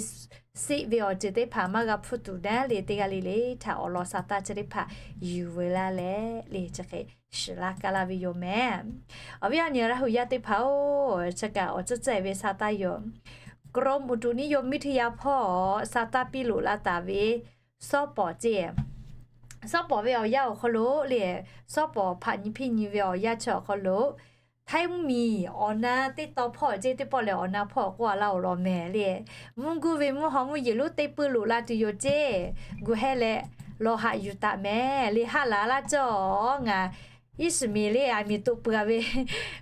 siˆ ve awˬ ceuˬ teˇ hpaˍ maˇ g'a hpuˇ tuˬ naˉ le, teˇ g'aˇ le le htaꞈ awˬ lawn sa taˇ chi teˇ hpaˍ yuˬ ve laˇ leh le, chi hk'e shiˍ laˇ kaˇ laˇ ve yoˬ mehˍ. Awˬ viˉ awˬ nyi Laˇ hu yaˇ teˇ hpaˍ-oˬ, chi kaꞈ awˬ tcuhˉ tcuhˉ ve sa taˇ yoˬ. กรมอุตุนิยมวิทยา hpawˇ sa taˇ piˇ loꞈ la taˍ ve sawˉ pawˍ ceˇ, sawˉ pawˍ ve awˬ yanˇ awˬ hk'aw lo le, sawˉ pawˍ hpaꞈ nyi hpiˇ nyi ve awˬ yanˇ chi awˬ hk'aw lo, Htaiˇ mvuhˇmiˬ awˬ na teˇ taw hpawˇ ceˇ teˇ pawˆ lehˬ, awˬ na hpawˇ k'oˆ a laˇ-oˬ law mehˍ le. Mvuhˇ guˇ ve mvuhˇ haw mvuhˇ yeˬ lonˉ teˇ peuˇ loꞈ la tuˬ yoˬ ceˇ. Gu hehˇ leh lawˬ haꞈ yuˬ taˍ mehˍ le. Haˆ laˬ laˇ cawˬ ngaˬ Iˉsaˍmiˍ le, aˬ miˍ toꞈ peuˬ a ve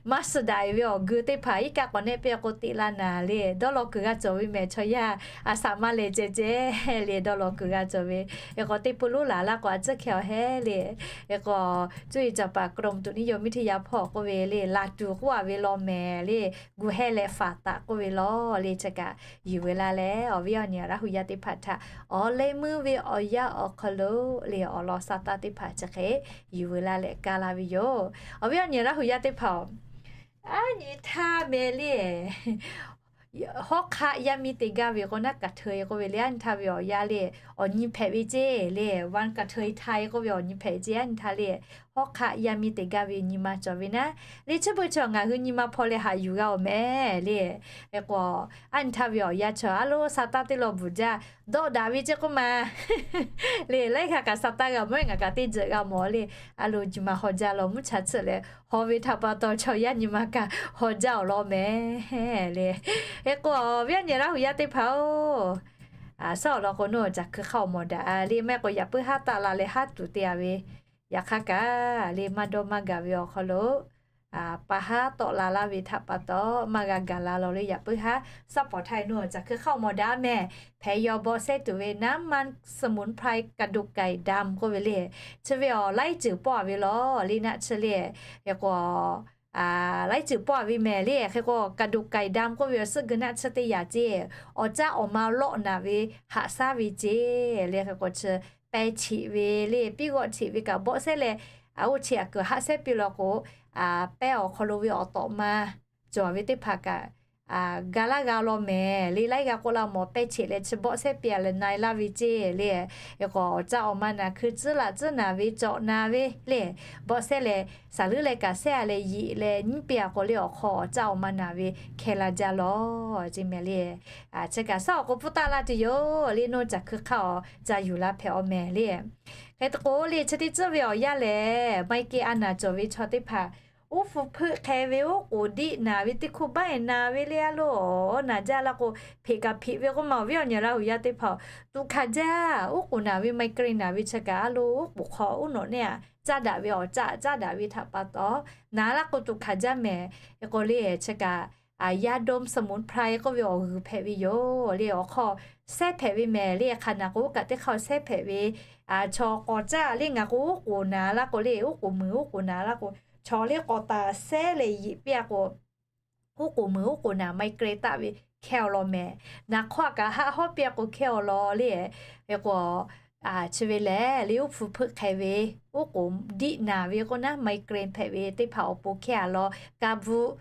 maˇ suh daꞈ ve awˬ geu teˇ hpaˍ iˉ kaˆ k'awꞈ nehˆ piˇ k'o teꞈ la naˍ le, dawˇ law kuiˬ g'a cawˬ ve mehˍ chaw yaˇ. A shaꞈ maˇ leh ceh ceh le, dawˇ law kuiˬ g'a cawˬ ve. Hk'e k'o, teˇ peuˇ lonˉ laˬ laˇ k'o, a tcuhˉ hkeh awˬ hehˉ le. Hk'e k'o, cuˇ yiˍ caˍ paˍ กรมอุตุนิยมวิทยา hpawˇ k'oˆ ve le, laˬ tuˬ k'oˆ a ve law mehˍ le. Gu hehˇ leh faˍ taˍ k'oˆ ve law le, chi kaꞈ yuˬ ve laˇ leh, awˬ viˉ awˬ nyi Laˇ hu yaˇ teˇ hpaˍ htaꞈ awˬ leh meuˇ ve awˬ yanˇ awˬ hk'aw lo le, awˬ lawn sa taˇ teˇ hpaˍ chi hk'e yuˬ ve laˇ leh kaˇ laˇ ve yoˬ. Awˬ viˉ awˬ nyi Laˇ hu yaˇ teˇ hpaˍ-oˬ, a nyi htaˇ mehˍ le, hawˉ hk'aˆ yaˇ miˇ te gaˇ ve k'o naˉ กระเทย k'oˆ ve le, a nyi htaˇ ve awˬ yanˇ le, awˬ nyi hpehꞈ ve ceˇ le, วันกระเทยไทย k'oˆ ve awˬ nyi hpehꞈ ve ceˇ. A nyi htaˇ le, hawˉ hk'aˆ yaˇ miˇ te gaˇ ve nyi ma cawˬ ve naˉ le, chi beuꞈ chaw ngaˬ hui nyi ma hpawˇ leh haꞈ yuˬ g'a-oˬ mehˍ le. Hk'e k'o, a nyi htaˇ ve awˬ yanˇ chaw a lo sa taˇ teˇ law bvuhˬ jaˇ, dawˆ daꞈ ve ceˇ k'oˆ ma le, laiˉ g'aˇ kaꞈ sa taˇ g'a mawˬ, ngaˬ kaꞈ teˇ jeuˬ g'a mawˬ le. A lo nyi ma haw jaˇ law, mvuhˇ cha tsuhꞈ leh haw ve htaꞈ pa taw chaw yaˇ nyi ma kaꞈ haw jaˇ awˬ lawn mehˍ le. Hk'e k'o, awˬ viˉ awˬ nyi Laˇ hu yaˇ teˇ hpaˍ-oˬ, a shaˉ awˬ lawn k'o, nawˬ caˬ hkui hk'aˇ awˬ mawˬ daꞈ le, maˇ heˆ k'o yaꞈ puiˉ haˉ taˆ la leh haˉ tuˬ te a ve, yaꞈ hk'aˇ kaꞈ le maˇ dawˇ maˇ gaˬ ve awˬ hk'aw lo pa haˉ tawˆ la laˇ ve htaꞈ pa taw, maˇ g'a gaˬ la law le. Yaꞈ puiˉ haˉ shaˉ pawˍ htaˇ nawˬ caˬ hkui hk'aˇ awˬ mawˬ daꞈ mehˍ. Hpehꞈ yaw bawˆ sehˉ tuˬ ve น้ำมันสมุนไพรกระดูกไก่ดำ k'oˆ ve le, chi ve awˬ laiˉ ceuˬ pawˆ a ve law le, naˆ chi le. Hk'e k'o, laiˉ ceuˬ pawˆ a ve mehˍ le. Hk'e k'o, กระดูกไก่ดำ k'oˆ ve awˬ suhˆ geu naˆ chi teˇ yaꞈ ceˇ, awˬ caˆ awˬ ma lawˆ naˍ ve haꞈ shaˉ ve ceˇ le. Hk'e k'o, chi pehˇ cheꞈ ve le, piˇ g'awˆ cheꞈ ve kaꞈ bawˆ sehˉ leh, a oˇ cheꞈ a kuiˬ haˆ sehˉ piˇ law k'o, pehˇ awˬ hk'aw lo ve awˬ tawꞈ ma cawˬ ve teˇ hpaˍ kaꞈ ga laˇ g'a law mehˍ le. Laiˉ g'a k'oˆ la mawˬ, pehˇ cheꞈ leh chi bawˆ sehˉ piˇ a leh na e laˇ ve ceˇ le. Hk'e k'o, awˬ caˆ awˬ ma naˍ hkui tcuhˉ laꞈ tcuhˉ naˍ ve cawꞈ na ve le, bawˆ sehˉ leh saˍ leuˉ leh kaꞈ sehˉ a leh yiꞈ leh nyiˉ piˇ a k'o le, awˬ hk'aw awˬ caˆ awˬ ma naˍ ve hkeh la jaˇ law ceˇ mehˍ le. Chi kaꞈ shaˉ awˬ k'o pfuhˇ taˆ laˇ tuˬ yoˬ le, nawˬ caˬ hkui hk'aˇ awˬ ca yuˬ laˇ hpehꞈ awˬ mehˍ le. Hk'e te k'o le, chi teˇ tcuhˉ ve awˬ yanˇ lehˬ, maˇ heˆ kehˬ a naˍ cawˬ ve chaw teˇ hpaˍ uˉ hpu hpeuˆ hk'e ve, uˉ k'oˍ diˆ naˍ ve, teˇ hkuˇ baˆ eˬ naˍ ve le, a lo naˍ jaˇ la k'o, hpeꞈ kaꞈ hpeꞈ ve k'oˆ ma, awˬ viˉ awˬ nyi Laˇ hu yaˇ teˇ hpaˍ-oˬ, tuꞈ hkanˍ jaˇ. Uˉ k'oˍ naˍ ve, migraine naˍ ve chi kaꞈ a lo uˉ k'oˍ hk'aw uˉ nawꞈ neˇ a caˇ daꞈ ve awˬ caˆ caˇ daꞈ ve htaꞈ pa taw, naˍ la k'o tuꞈ hkanˍ jaˇ mehˍ. Hk'e k'o le, chi kaꞈ ยาดมสมุนไพร k'oˆ ve awˬ g'uiˬ hpehꞈ ve yoˬ le. Awˬ hk'aw sehˉ hpehꞈ ve mehˍ le. Hk'aˬ naˬ k'o, uˉ kaꞈ teˇ hk'aˇ sehˉ hpehꞈ ve, chaw k'awꞈ caˇ le, ngaˬ k'o uˉ k'oˍ naˍ la k'o le, uˉ k'oˍ muiˬ uˉ k'oˍ naˍ la k'o, chaw le k'awꞈ taˍ sehˉ leh yiꞈ piˇ a k'o, uˉ k'oˍ muiˬ uˉ k'oˍ naˍ, migraine taˆ ve hkehˇ awˬ lawn mehˍ. Naˍ hk'awˇ kaꞈ haˆ hawˉ piˇ a k'o hkehˇ awˬ lawn le. Hk'e k'o, chi ve lehˬ le, uˉ hpu hpeuˆ hk'e ve, uˉ k'oˍ diˆ naˍ ve k'oˆ naˉ, migraine hpehꞈ ve teˇ hpaˍ awˬ pon hkehˇ a lawn, ka bvuhˆ,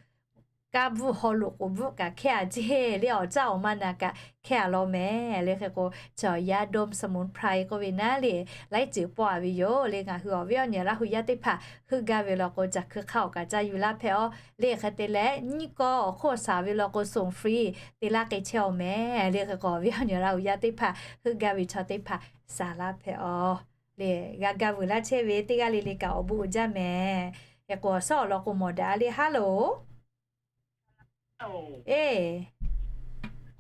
ka bvuhˆ haw loꞈ k'oˍ bvuhˆ kaꞈ hkehˇ a ceˇ le, awˬ caˆ awˬ ma naˍ kaꞈ hkehˇ a lawn mehˍ le. Hk'e k'o, chaw ยาดมสมุนไพร k'oˆ ve naˉ le, laiˉ ceuˬ pawˆ a ve yoˬ le. Ngaˬ hui awˬ viˉ awˬ nyi Laˇ hu yaˇ teˇ hpaˍ heuˆ gaˇ ve law k'o, caˬ hkui hk'aˇ awˬ kaꞈ ca yuˬ laˇ hpehꞈ-oˬ le. Hk'e te leh nyiˇ kawˇ awˬ hk'oˆ shaˍ ve law k'o, ส่งฟรี te laˇ k'ai chehˇ awˬ mehˍ le. Hk'e k'o, awˬ viˉ awˬ nyi Laˇ hu yaˇ teˇ hpaˍ heuˆ gaˇ ve chaw teˇ hpaˍ shaˍ laˇ hpehꞈ-oˬ le. G'a ga vuiˬ laˇ chehˇ ve teˇ g'aˇ le le kaꞈ awˬ bon uiˍ jaˇ mehˍ. Hk'e k'o, shaˉ awˬ lawn k'o mawˬ daꞈ le, haˉ loˬ. Eˬ,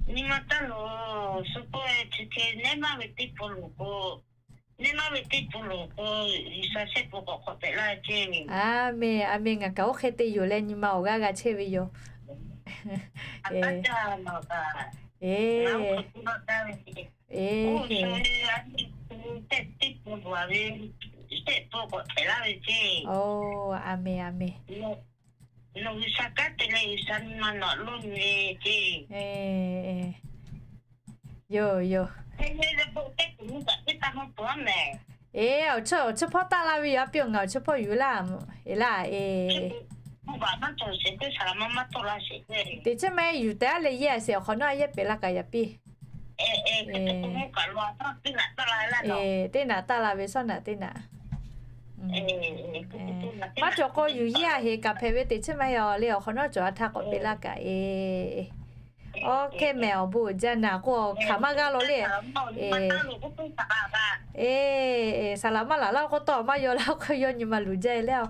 nyi ma taˇ loˬ, suh pawehˇ chi hk'e nehˉ maˇ ve teˇ pun loˬ k'o, nehˉ maˇ ve teˇ pun loˬ k'o, G'uiˬsha shehˆ pun k'awꞈ hk'awꞈ pehꞈ laˇ ve ceˇ. Aˍmenˍ, aˍmenˍ. Ngaˬ kaꞈ oˇ hk'e te yoˬ leh nyi ma awˬ g'aˇ g'a chehˇ ve yoˬ. Eˬ, eˬ, oˇ, aˍmenˍ, aˍmenˍ. Yoˬ, yoˬ. Eˬ, awˬ chi, awˬ chi hpawˇ taˆ la ve yoˬ, a piˇ awˬ ngaˬ awˬ chi hpawˇ yuˬ laˇ, eˬ laˇ, eˬ. Teˇ chiˉ maˇ yuˬ tehꞈ aˉ leh yehˇ sheˍ, awˬ hk'awꞈ nawˉ a yehˇ pehꞈ laˇ kaꞈ yaꞈ piˇ. Eˬ, teˇ naꞈ taˆ la ve, shawˉ naꞈ teˇ naꞈ. Maˇ cawˬ k'o yuˬ yehˇ a heˍ kaꞈ hpehꞈ ve teˇ chiˉ maˇ heˆ a le, awˬ hk'awꞈ nawˉ cawˬ a htaˇ k'awꞈ pehꞈ laˇ kaꞈ, eˬ. Oˇ hk'e mehˍ, awˬ bon uiˍ jaˇ. Naˬ k'o hk'aˬ maˇ g'aˇ law le. Eˬ, saˍ laꞈ maˇ laˬ laˇ k'o tawˇ maˇ yaw laˇ k'o, yawˇ nyi ma luˬ jaˇ e leh a.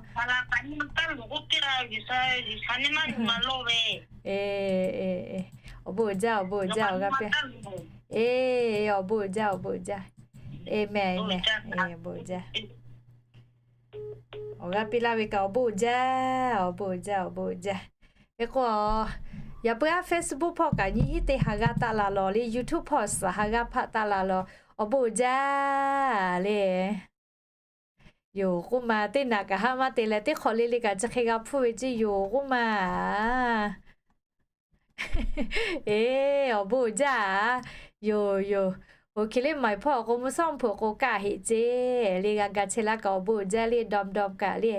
Eˬ, awˬ bon uiˍ jaˇ, awˬ bon uiˍ jaˇ, awˬ g'aˇ piˇ. Eˬ, awˬ bon uiˍ jaˇ, awˬ bon uiˍ jaˇ. Aˍmenˍ, aˍmenˍ. Awˬ g'aˇ piˇ laˇ ve kaꞈ awˬ bon uiˍ jaˇ, awˬ bon uiˍ jaˇ, awˬ bon uiˍ jaˇ. Hk'e k'o, yaꞈ puiˉ aˉ Facebook hpawˇ kaꞈ nyiˇ hinˉ teˇ ha g'aˇ taˆ la lawˬ le, YouTube hpawˇ suhˍ ha g'aˇ hpaˆ taˆ la lawˬ, awˬ bon uiˍ jaˇ le. Yoˬ k'oˆ ma, teˇ naꞈ kaꞈ haˉ maˇ te leh teˇ hk'awꞈ le le kaꞈ chi hk'e g'a hpuˇ ve ceˇ yoˬ k'oˆ ma. Eˬ, awˬ bon uiˍ jaˇ a. Yoˬ, yoˬ. Oˇ hk'e le maˍ hpawˇ k'o mvuhˇ shawˉ mvuhˇ hpeuꞈ k'o kaˇ heꞈ ceˇ le, g'a ga chehˇ laˇ kaꞈ awˬ bon uiˍ jaˇ le, dawˇ dawˇ kaꞈ le.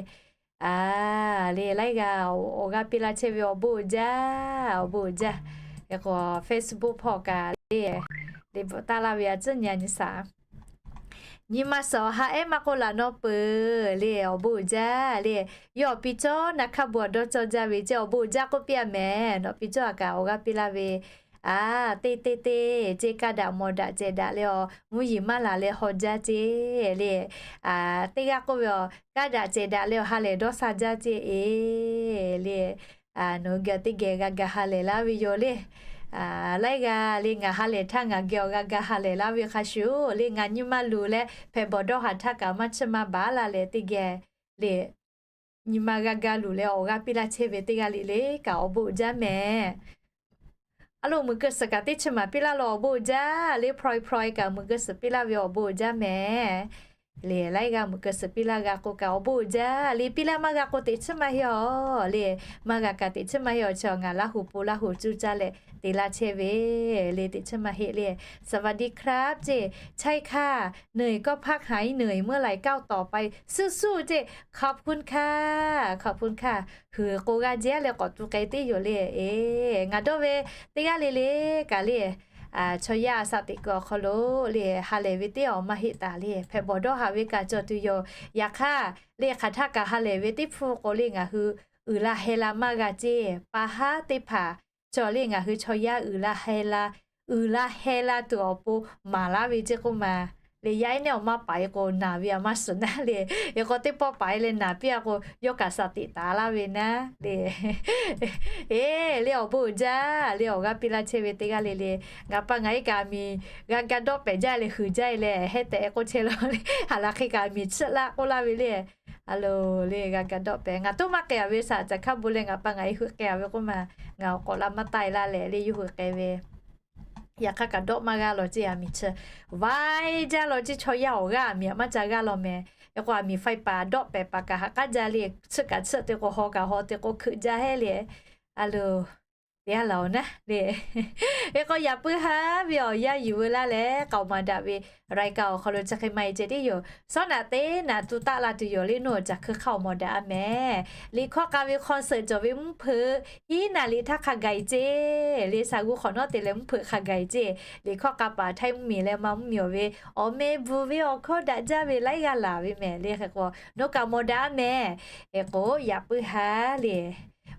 A, le laiˉ g'aˇ awˬ g'aˇ piˇ laˇ chehˇ ve awˬ bon uiˍ jaˇ, awˬ bon uiˍ jaˇ. Hk'e k'o Facebook hpawˇ kaꞈ le, le bvuhꞈ taˍ laˇ ve a ciˉ nyi a nyi shaˍ. Nyi ma suhˍ awˬ ha ehˉ maˇ k'oˆ laꞈ nawˇ peuˬ le, awˬ bon uiˍ jaˇ le. Yawˇ awˬ piˇ cawˇ na hkaˇ bon awˬ dawˇ cawˇ jaˇ ve ceˇ, awˬ bon uiˍ jaˇ k'oˆ piˇ a mehˍ. Nawˬ piˇ cawˇ a kaꞈ awˬ g'aˇ piˇ laˇ ve, a, teˇ teˇ teˇ ceˇ kaˇ daꞈ mawˬ daꞈ cehˬ daꞈ leh awˬ mvuhˇ yeˬ maˇ laˬ leh haw jaˇ ceˇ le. Teˇ g'aˇ k'oˆ ve, awˬ kaˇ daꞈ cehˬ daꞈ leh awˬ ha lehˬ dawˇ sha jaˇ ceˇ e le. Nawˬ hui geh teˇ geh g'a ga ha lehˬ laˇ ve yoˬ le. Laiˉ g'aˇ le ngaˬ ha lehˬ htaˇ ngaˬ geh awˬ g'a ga ha lehˬ laˇ ve hk'a shuˍ le, ngaˬ nyi ma luˬ leh hpehꞈ bawˬ dawˇ haˍ htaˇ kaꞈ maˇ chiˇ maˇ baˬ laˇ leh teˇ geh le nyi ma g'a ga luˬ leh awˬ g'aˇ piˇ laˇ chehˇ ve teˇ g'aˇ le le kaꞈ awˬ bon uiˍ jaˇ mehˍ. A lo, muiˬ keu suhˍ kaꞈ teˇ chiˇ maˍ piˇ laˇ law, awˬ bon uiˍ jaˇ le. Hpaweh hpaweh kaꞈ muiˬ keu suhˍ piˇ laˇ ve awˬ bon uiˍ jaˇ mehˍ. Le laiˉ g'aˇ muiˬ keu suhˍ piˇ laˇ g'a k'o kaꞈ awˬ bon uiˍ jaˇ le. Piˇ laˇ maˇ g'a k'o teˇ chiˇ maˇ heˆ a le. Maˇ g'a kaꞈ teˇ chiˇ maˇ heˆ a. Chi ngaˬ Laˇ huˍ pon Laˇ huˍ cuˇ caˇ leh te laˇ chehˇ ve le, teˇ chiˇ maˇ heˆ le. สวัสดีครับ ceˇ, ใช่ค่ะ เหนื่อยก็พักหายเหนื่อย เมื่อไหร่ก้าวต่อไป สู้ๆ ceˇ, ขอบคุณค่ะ ขอบคุณค่ะ. Huiˍ k'o g'a jehˇ leh k'awꞈ tu k'ai teˇ yoˬ le. Eˬ, ngaˬ dawˇ ve teˇ g'aˇ le le kaꞈ le, chaw yaˇ a shaꞈ teꞈ kuiˬ awˬ hk'aw lo le ha lehˬ ve teˇ awˬ maˇ heˆ taˍ le. Hpehꞈ bawˬ dawˇ haˍ ve kaꞈ cawˬ tuˬ yoˬ. Yaꞈ hk'aˇ le hk'aˬ htaˇ kaꞈ ha lehˬ ve teˇ hpfuhˇ k'o le ngaˬ hui uiˍ la heh la maˇ g'a ceˇ. Pa haˉ teˇ hpaˍ cawˬ le ngaˬ hui chaw yaˇ uiˍ la heh la, uiˍ la heh la tuˬ awˬ pon maˍ laˇ ve ceˇ k'oˆ ma. Le yaˇ ehˉ neˉ awˬ maˇ paˍ e k'o naˬ ve a maˇ suhˍ naˉ le. Hk'e k'o teˇ pawˆ paˍ e leh naˬ piˇ a k'o yawˇ kaꞈ shaˍ tiꞈ taˍ laˇ ve naˉ le. Eˬ, le awˬ bon uiˍ jaˇ le. Awˬ g'aˇ piˇ laˇ chehˇ ve teˇ g'aˇ le le, ngaˬ pa ngaˬ e kaꞈ a miˍ g'a ga dawˆ pehˍ jaˇ leh huiˍ jaˇ e leh hehˉ tehꞈ k'oˆ chehˇ law le. Haˍ laˬ hk'e kaꞈ a miˍ chiˆ laˇ k'oˆ laˇ ve le. A lo, le g'a ga dawˆ pehˍ. Ngaˬ toˇ maˇ k'ai a ve shaˍ caˬ hkaˇ bon leh ngaˬ pa ngaˬ e hui k'ai a ve k'oˆ ma. Ngaˬ awˬ k'awꞈ la maˇ taˆ e laˇ leh le yawˇ hui k'ai ve. Yaꞈ hk'aˇ kaꞈ dawˆ maˇ g'aˇ law ceˇ, a miˍ chi vaiˇ jaˇ law ceˇ, chaw yaˇ awˬ g'aˇ a miˍ a maˇ ca g'aˇ law mehˍ. Hk'e k'o a miˍ faiˇ paˍ dawˆ pehˍ paˍ kaꞈ haꞈ k'aˉ jaˇ le. Chiˆ kaꞈ chiˆ te k'o, haw kaꞈ haw te k'o, hkeuꞈ jaˇ hehˉ le. A lo, teˇ g'aˇ laˬ oˬ naˉ le. Hk'e k'o yaꞈ puiˉ haˉ ve awˬ yanˇ yuˬ veu laˇ leh k'aoˍ maˍ daꞈ ve รายการ awˬ hk'aw lo chi hk'e maˇ e ceh tiˉ yoˬ. Shawˉ naꞈ teˇ naꞈ tu taˆ la tuˬ yoˬ le. Nawˬ caˬ hkui hk'aˇ awˬ mawˬ daꞈ a mehˍ. Liꞈ hkawˇ k'a ve concert cawˬ ve mvuhˇ hpeuꞈ hiˉ naˍ liꞈ htaˇ hk'a gaˬ e ceˇ le. Shaˍ g'uˇ hk'awꞈ nawˉ te leh mvuhˇ hpeuꞈ hk'a gaˬ e ceˇ. Liꞈ hkawˇ k'a paˍ htaiˇ mvuhˇmiˬ leh ma mvuhˇmiˬ awˬ ve awˬ meh bvuhˬ ve awˬ hkawˇ daꞈ jaˇ ve laiˉ g'aˇ laˬ ve mehˍ le. Hk'e k'o nawˬ kaꞈ mawˬ daꞈ a mehˍ. Hk'e k'o yaꞈ puiˉ haˉ le,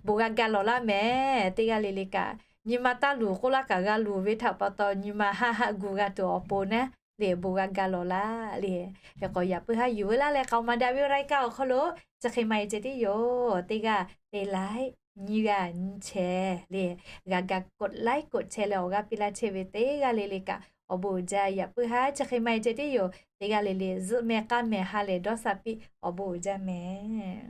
bon g'a ga lawˬ laˇ mehˍ. Teˇ g'aˇ le le kaꞈ nyi ma taˇ luˬ k'oˆ laˇ kaꞈ g'a luˬ ve htaꞈ pa taw nyi ma haˆ haˆ gu g'a tuˬ awˬ pon naˉ le, bon g'a ga lawˬ laˇ le. Hk'e k'o yaꞈ puiˉ haˉ yuˬ veu laˇ leh k'aoˍ maˍ daꞈ ve รายการ awˬ hk'aw lo chi hk'e maˇ e ceh tiˉ yoˬ. Teˇ g'aˇ te laiˉ nyiˇ g'aˇ nyiˇ chehˇ le, g'a ga กดไลค์ กดแชร์ leh awˬ g'aˇ piˇ laˇ chehˇ ve teˇ g'aˇ le le kaꞈ awˬ bon uiˍ jaˇ. Yaꞈ puiˉ haˉ chi hk'e maˇ heˆ ceh tiˉ yoˬ. Teˇ g'aˇ le le zuhˆ meh k'aˉ meh ha lehˬ dawˇ sha piˇ, awˬ bon uiˍ jaˇ meh.